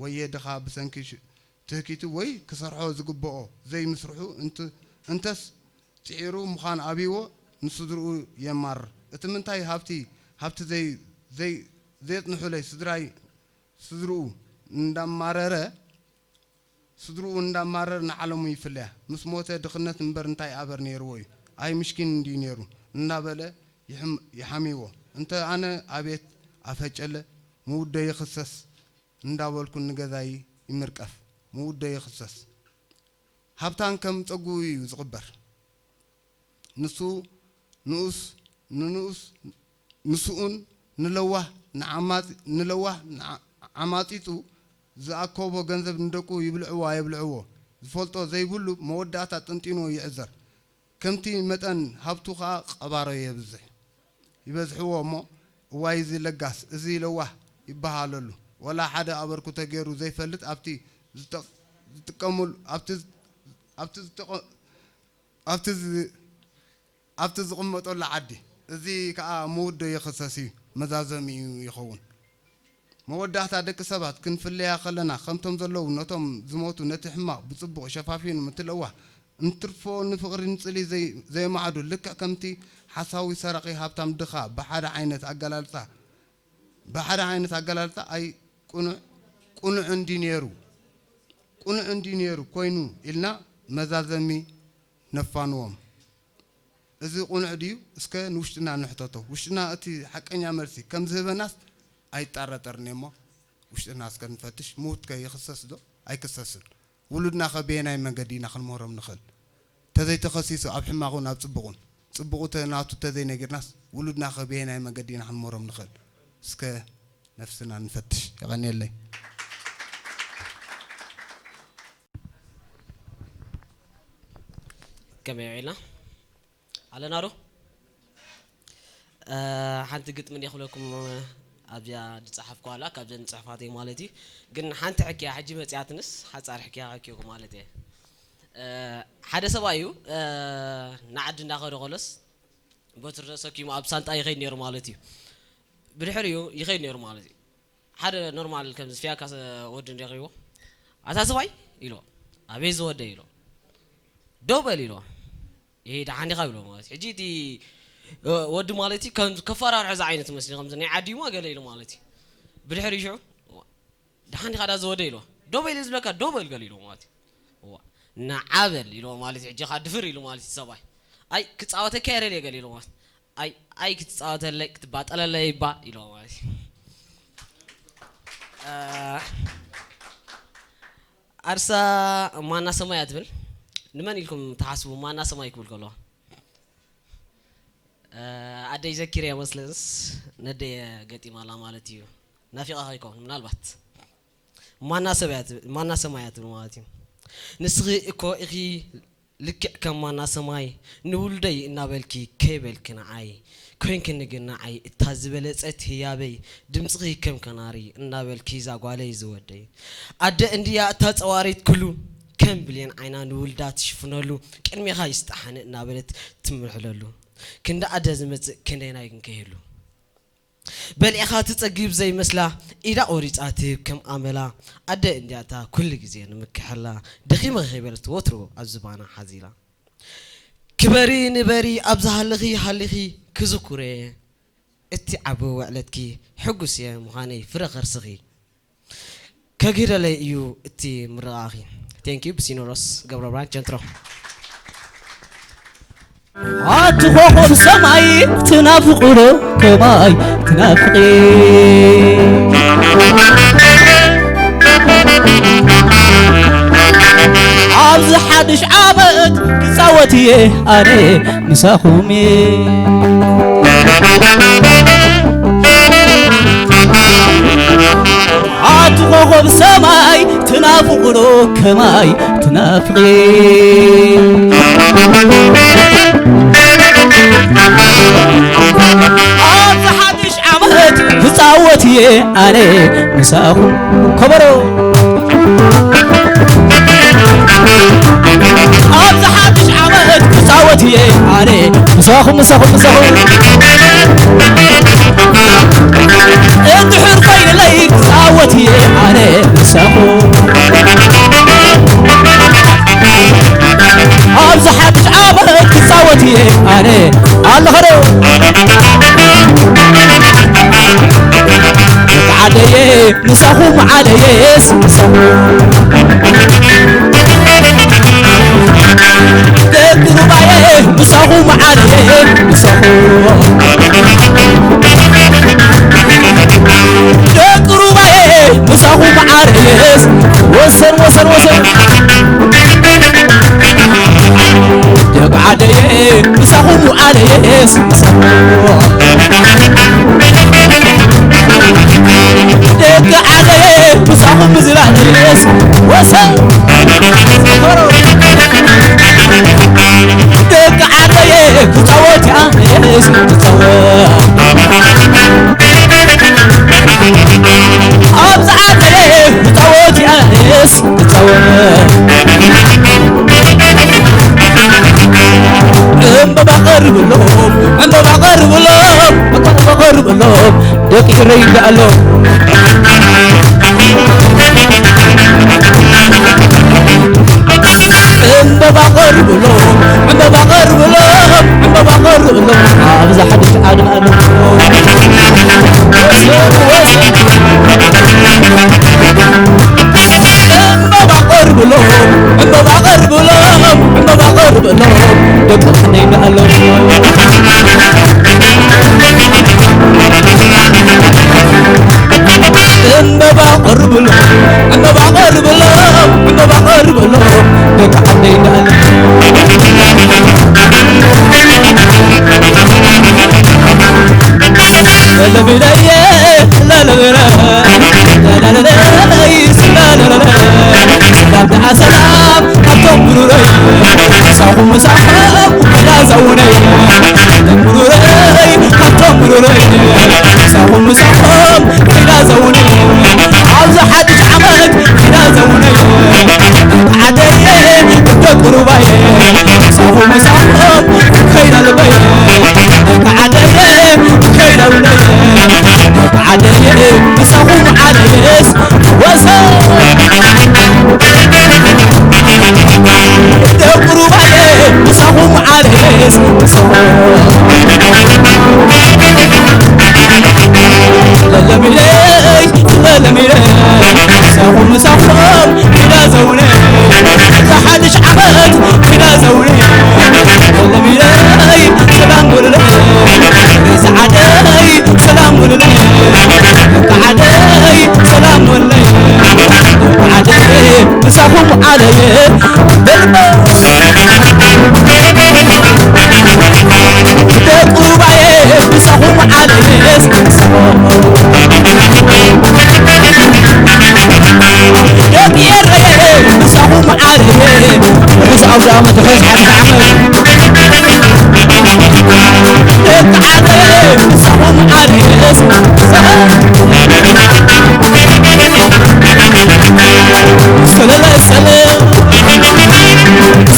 ወየ ድኻ ብሰንኪ ሽ-፣ ትህኪቱ ወይ ክሰርሖ ዝግብኦ ዘይምስርሑ እንት-፣ እንተስ ጽዒሩ ምዃን ኣብይዎ ንስድርኡ የማርር። እቲ ምንታይ ሃብቲ፣ ሃብቲ ዘይ-፣ ዘይ-፣ ዘየጽንሑለይ ስድራይ ስድርኡ እንዳማረረ ስድርኡ እንዳማረር ንዓለሙ ይፍለያ። ምስ ሞተ ድኽነት እምበር እንታይ ኣበር ነይርዎ እዩ? ኣይ ምሽኪን እንድዩ ነይሩ እናበለ ይሕም-፣ ይሓምይዎ። እንተ ኣነ ኣቤት ኣፈጨለ ምውደይ ይኽሰስ እንዳበልኩ ንገዛይ ይምርቀፍ። ምውደይ ይኽሰስ። ሃብታም ከም ጸጉኡ እዩ ዝቕበር። ንሱ ንኡስ ንንኡስ ንስኡን ንለዋህ ንዓማጺ-፣ ንለዋህ ንዓ-፣ ዓማጺጹ ዝኣከቦ ገንዘብ ንደቁ ይብልዕዎ ኣየብልዕዎ ዝፈልጦ ዘይብሉ መወዳእታ ጠንጢንዎ ይዕዘር። ከምቲ መጠን ሃብቱ ኸኣ ቀባሮ የብዝሕ ይበዝሕዎ እሞ እዋይ እዚ ለጋስ እዚ ለዋህ ይበሃለሉ። ወላ ሓደ ኣበርክቶ ገይሩ ዘይፈልጥ ኣብቲ ዝጠ-፣ ዝጥቀሙሉ ኣብቲ ዝ-፣ ኣብቲ ዝጠቐ-፣ ኣብቲ ዝ-፣ ኣብቲ ዝቕመጠሉ ዓዲ። እዚ ከኣ ምውደኡ ይኽሰስ እዩ፣ መዛዘሚኡ ይኸውን። መወዳእታ ደቂ ሰባት ክንፍለያ ከለና ከምቶም ዘለዉ ነቶም ዝሞቱ ነቲ ሕማቕ ብጽቡቕ ሸፋፊኑ ምትለዋህ እንትርፎ ንፍቕሪ ንጽሊ ዘይ-፣ ዘየማዕዱ ልክዕ ከምቲ ሓሳዊ ሰራቒ ሃብታም ድኻ ብሓደ ዓይነት ኣገላልጻ ብሓደ ዓይነት ኣገላልጻ ኣይ ቅኑዕ፣ ቅኑዕ እንዲ ነይሩ፣ ቅኑዕ እንዲ ነይሩ ኮይኑ ኢልና መዛዘሚ ነፋንዎም። እዚ ቅኑዕ ድዩ? እስከ ንውሽጥና ንሕተቶ። ውሽጥና እቲ ሓቀኛ መልሲ ከም ዝህበናስ ኣይጠራጠርን እየ እሞ ውሽጥና እስከ ንፈትሽ። ምዉት ከ ይኽሰስ ዶ ኣይክሰስን? ውሉድና ከ በየናይ መንገዲ ኢና ክንምህሮም ንኽእል? ተዘይተኸሲሱ ኣብ ሕማቑን ኣብ ጽቡቑን፣ ጽቡቑ ተ-፣ ናቱ ተዘይነጊርናስ ውሉድና ከ በየናይ መንገዲ ኢና ክንምህሮም ንኽእል? እስከ ነፍስና ንፈትሽ። የቐንየለይ። ከመይ ውዒልና? ኣለና ዶ? እ፣ ሓንቲ ግጥሚ እንድየ ክብለኩም ኣብዚኣ ዝጸሓፍኩዋ ኣላ፣ ካብዘን ጽሑፋተይ ማለት እዩ። ግን ሓንቲ ሕክያ ሕጂ መጺኣትንስ፣ ሓጻር ሕክያ ከኪየኩም ማለት እየ። እ፣ ሓደ ሰብኣይ እዩ፣ እ፣ ንዓዲ እንዳኸደ ከሎስ፣ በትሪ ተሰኪሙ ኣብ ሳንጣ ይኸይድ ነይሩ ማለት እዩ። ብድሕሪኡ ይኸይድ ነይሩ ማለት እዩ። ሓደ ኖርማል ከምዚ ፊያካ ሰ-፣ ወዲ እንረኺብዎ፣ "ኣታ ሰብኣይ?" ኢልዎ። "ኣቤት ዝወደይ?" ኢልዎ። "ደው በል?" ኢልዎ። "ይሄ ደሓን ዲኻ?" ኢልዎ ማለት እዩ። ሕጂ እቲ፣ እ፣ ወዲ ማለት እዩ ከም ከፈራርሖ ዝዓይነት መስሊ ከምዚ ናይ ዓዲ እሞ ገለ ኢሉ ማለት እዩ። ብድሕሪ ሽዑ፣ "ዋ፣ ደሓን ዲኻ ዳ ዝወደይ?" ኢልዎ። "ደው በል ዝብለካ፣ ደው በል ገለ?" ኢልዎ ማለት እዩ። "ዋ፣ ንዓ በል?" ኢልዎ ማለት እዩ። ሕጂ ኻ ድፍር ኢሉ ማለት እዩ ሰብኣይ። "ኣይ፣ ክጻወተካ እየ ገለ?" ኢልዎ ማለት እዩ። ኣይ፣ ኣይ ክትጻወተለይ፣ ክትባጠለለይ እባ ኢልዎ ማለት እዩ። እ፣ ዓርሳ ማና ሰማይ እያ ትብል። ንመን ኢልኩም ትሓስቡ? ማና ሰማይ ክብል ከሎ፣ እ፣ ኣደይ ዘኪረ መስለንስ ነደየ ገጢማ ኣላ ማለት እዩ። ናፊቓ ከይከውን ምናልባት። ማና ሰብ እያ ትብል፣ ማና ሰማይ እያ ትብል ማለት እዩ። ንስኺ እኮ ኢኺ ልክዕ ከም ማና ሰማይ ንውሉደይ እናበልኪ ከይበልኪ ንዓይ ኮይንክኒ ግን ንዓይ እታ ዝበለጸት ህያበይ ድምጽኺ ከም ከናሪ እናበልኪ እዛ ጓለይ ዝወደይ ኣደ እንድያ እታ ጸዋሪት ኩሉ ከም ብሌን ዓይና ንውልዳ ትሽፍነሉ ቅድሜኻ ይስጣሓኒ እናበለት ትምርሕለሉ ክንዲ ኣደ ዝመጽእ ክንደይናይ ክንከየሉ በሊዕኻ ትጸግብ ዘይመስላ ኢዳ ቆሪጻ ትህብ ከም ኣመላ ኣደ እንድያታ ኩሉ ግዜ ንምክሐላ ደኺመ ከይበለት ወትሩ ኣብ ዝባና ሓዚላ ክበሪ ንበሪ ኣብ ዝሃለኺ ሃሊኺ ክዝኩረ እቲ ዓቢ ውዕለትኪ ሕጉስ እየ ምዃነይ ፍረ ከርስኺ ከግህደለይ እዩ እቲ ምርቓኺ። Thank you ብሲኖዶስ ገብረብርሃን ቸንትሮ። ኣቲ ኮኾብ ሰማይ ትናፍቑ ዶ ከማይ ትናፍቒ? ኣብዚ ሓድሽ ዓመት ክጻወት እየ ኣነ ምሳኹም እየ። ኣቲ ኮኾብ ሰማይ ትናፍቑ ዶ ከማይ ትናፍቒ? ኣብዚ ሓድሽ ዓመት ክጻወት እየ ኣነ ምሳኹም። ከበሮ። ኣብዚ ሓድሽ ዓመት ክጻወት እየ ኣነ ምሳኹም፣ ምሳኹም፣ ምሳኹም። እንድሕር ኮይንለይ ክጻወት እየ ኣነ ምሳኹም። ኣብዚ ሓድሽ ዓመት ክጻወት እየ ኣነ ኣለኸ ዶ? ደቂ ዓደየ ምሳኹም ዓለየስ ምሳኹም፣ ደቂ ሩባየ ምሳኹም፣ ዓለየ ምሳኹም፣ ደቂ ሩባየ ምሳኹም፣ ዓለየስ ወሰን ወሰን ወሰን፣ ደቂ ዓደየ ምሳኹም፣ ዓለየስ ምሳኹም፣ ደቂ ዓደየ ምሳኹም፣ ዝላለየስ ወሰን፣ ደቂ ዓደየ ክፃወት እያ፣ የስ ክፃወት፣ ኣብዚ ዓደየ ክፃወት እያ፣ የስ ክፃወት፣ ዕምበባ ቀርብሎም፣ ዕምበባ ቀርብሎም፣ ዕምበባ ቀርብሎም፣ ደቂ ኤረይ ይደኣሎም። ዕምበባ ቀርብሎም፣ ዕምበባ ቀርብሎም፣ ዕምበባ ቀርብሎም፣ ኣብዚ ሓድሽ ዓድና ኣሎ። ዕምበባ ቀርብሎም፣ ዕምበባ ቀርብሎም፣ ዕምበባ ቀርብሎም፣ ደቂ ክንደይ እንዳኣሎም። ዕምበባ ቀርብሎም፣ ዕምበባ ቀርብሎም፣ ዕምበባ ቀርብሎም፣ ደቂ ዓደይ እንዳኣሎም። ለለሚለየ፣ ለለሚለ፣ ለለለለይ፣ ለለለለ፣ ሰላም ደኣ ሰላም ካብቶም ብሩረይ፣ ምሳኹም ምሳኹም ከይዳ ዘውነይ፣ ብሩረይ ካብቶም ብሩረይ፣ ምሳኹም ምሳኹም ከይዳ ዘውነይ፣ ኣብዚ ሓድሽ ዓመት ከይዳ ዘውነይ፣ ዓደየ ደቂ ሩባየ፣ ምሳኹም ምሳኹም ከይዳ ልበይ፣ ዓደየ ከይዳ ልበይ፣ ዓደየ ምሳኹም ዓደየስ ወሰን፣ ደቂ ሩባየ ምሳኹም ዓደየስ ወሰን፣ ለለሚለይ፣ ለለሚለይ፣ ምሳኹም ምሳኹም ኪዳ ዘውነ፣ እዛ ሓድሽ ዓመት ኪዳ ዘውነ፣ ለለሚለይ፣ ሰላም ወለለይ፣ እዛ ዓደይ ሰላም ወለለይ፣ እዛ ዓደይ ሰላም ወለለይ፣ ዓደይ ምሳኹም ዓለየ፣ ደርበ ደቂ ሩባየ ምሳኹም ዓለየስ፣ ደቂ ኤረየ ምሳኹም ዓለየ፣ ርሑስ ኣውደ ዓመት፣ ርሑስ ሓድሽ ዓመት። ደቂ ዓደየ ምሳኹም ዓለየስ፣ ሰለለ ሰለል፣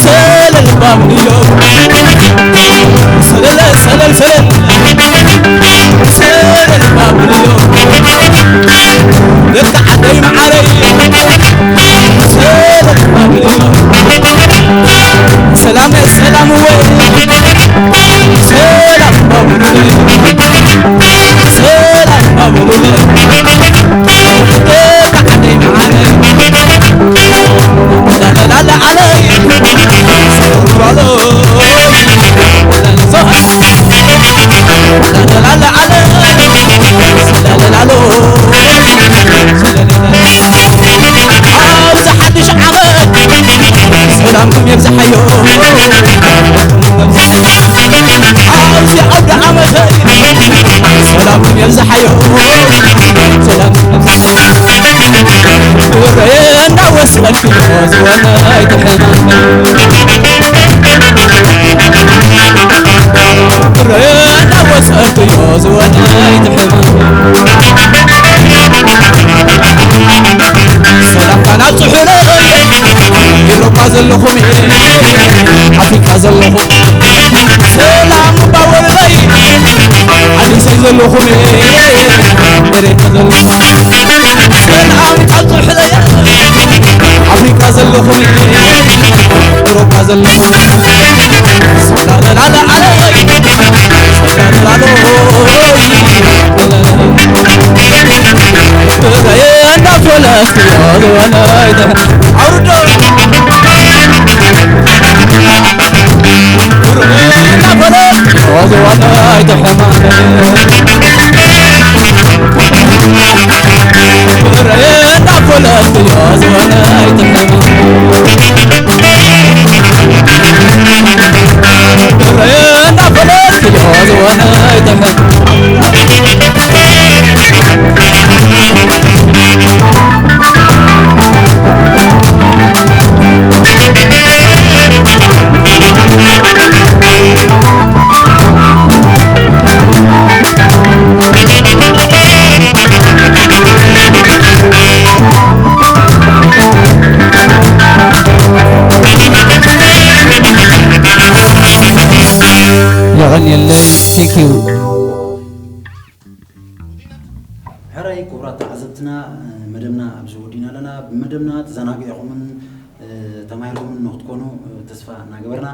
ሰለል ባብልዮ፣ ሰለለ ሰለል ሰለል፣ ሰለል ባብልዮ፣ ደቂ ዓደይ መዓረይ፣ ሰለል ባብልዮ፣ ሰላም ሰላም ወይ፣ ሰላም ባብልዮ፣ ሰላም ባብልዮ፣ ደቂ ዓደይ መዓረይ፣ ላላላ ዓለይ፣ ላላላ ዓለይ፣ ላላላ ዓለይ፣ ኣብዚ ሓድሽ ዓመት ሰላምኩም የብዝሓዮ። ኣብዚ ኣውደ ዓመት ሰላምኩም የብዝሓዮ። ሰላምኩም የብዝሓዮ። ብረየ እንዳወሰድክዮ ዝወነይ ትሕማመይ። ብረየ እንዳወሰድክዮ ዝወነይ ትሕማመይ። ሰላምታን ኣብጽሑለይ ኤውሮጳ ዘለኹም፣ ኣፍሪቃ ዘለኹም፣ ሰላም ባወለይ ኣዲሰይ ዘለኹም፣ ኤሬና ዘለኹም፣ ሰላም ኣብጽሑለይ ኣፍሪቃ ዘለኹም፣ ኤውሮጳ ዘለኹም፣ ሰላም ላላ ዓለይ፣ ሰላም ላላ ዓለይ። ብረየ እንዳፈለ የለይ። Thank you። ሕራይ ክቡራት ተዓዘብትና፣ መደብና ኣብዚ ወዲና ኣለና። ብመደብና ተዘናጊዕኹምን ተማሂርኩምን ንክትኮኑ ተስፋ እናገበርና፣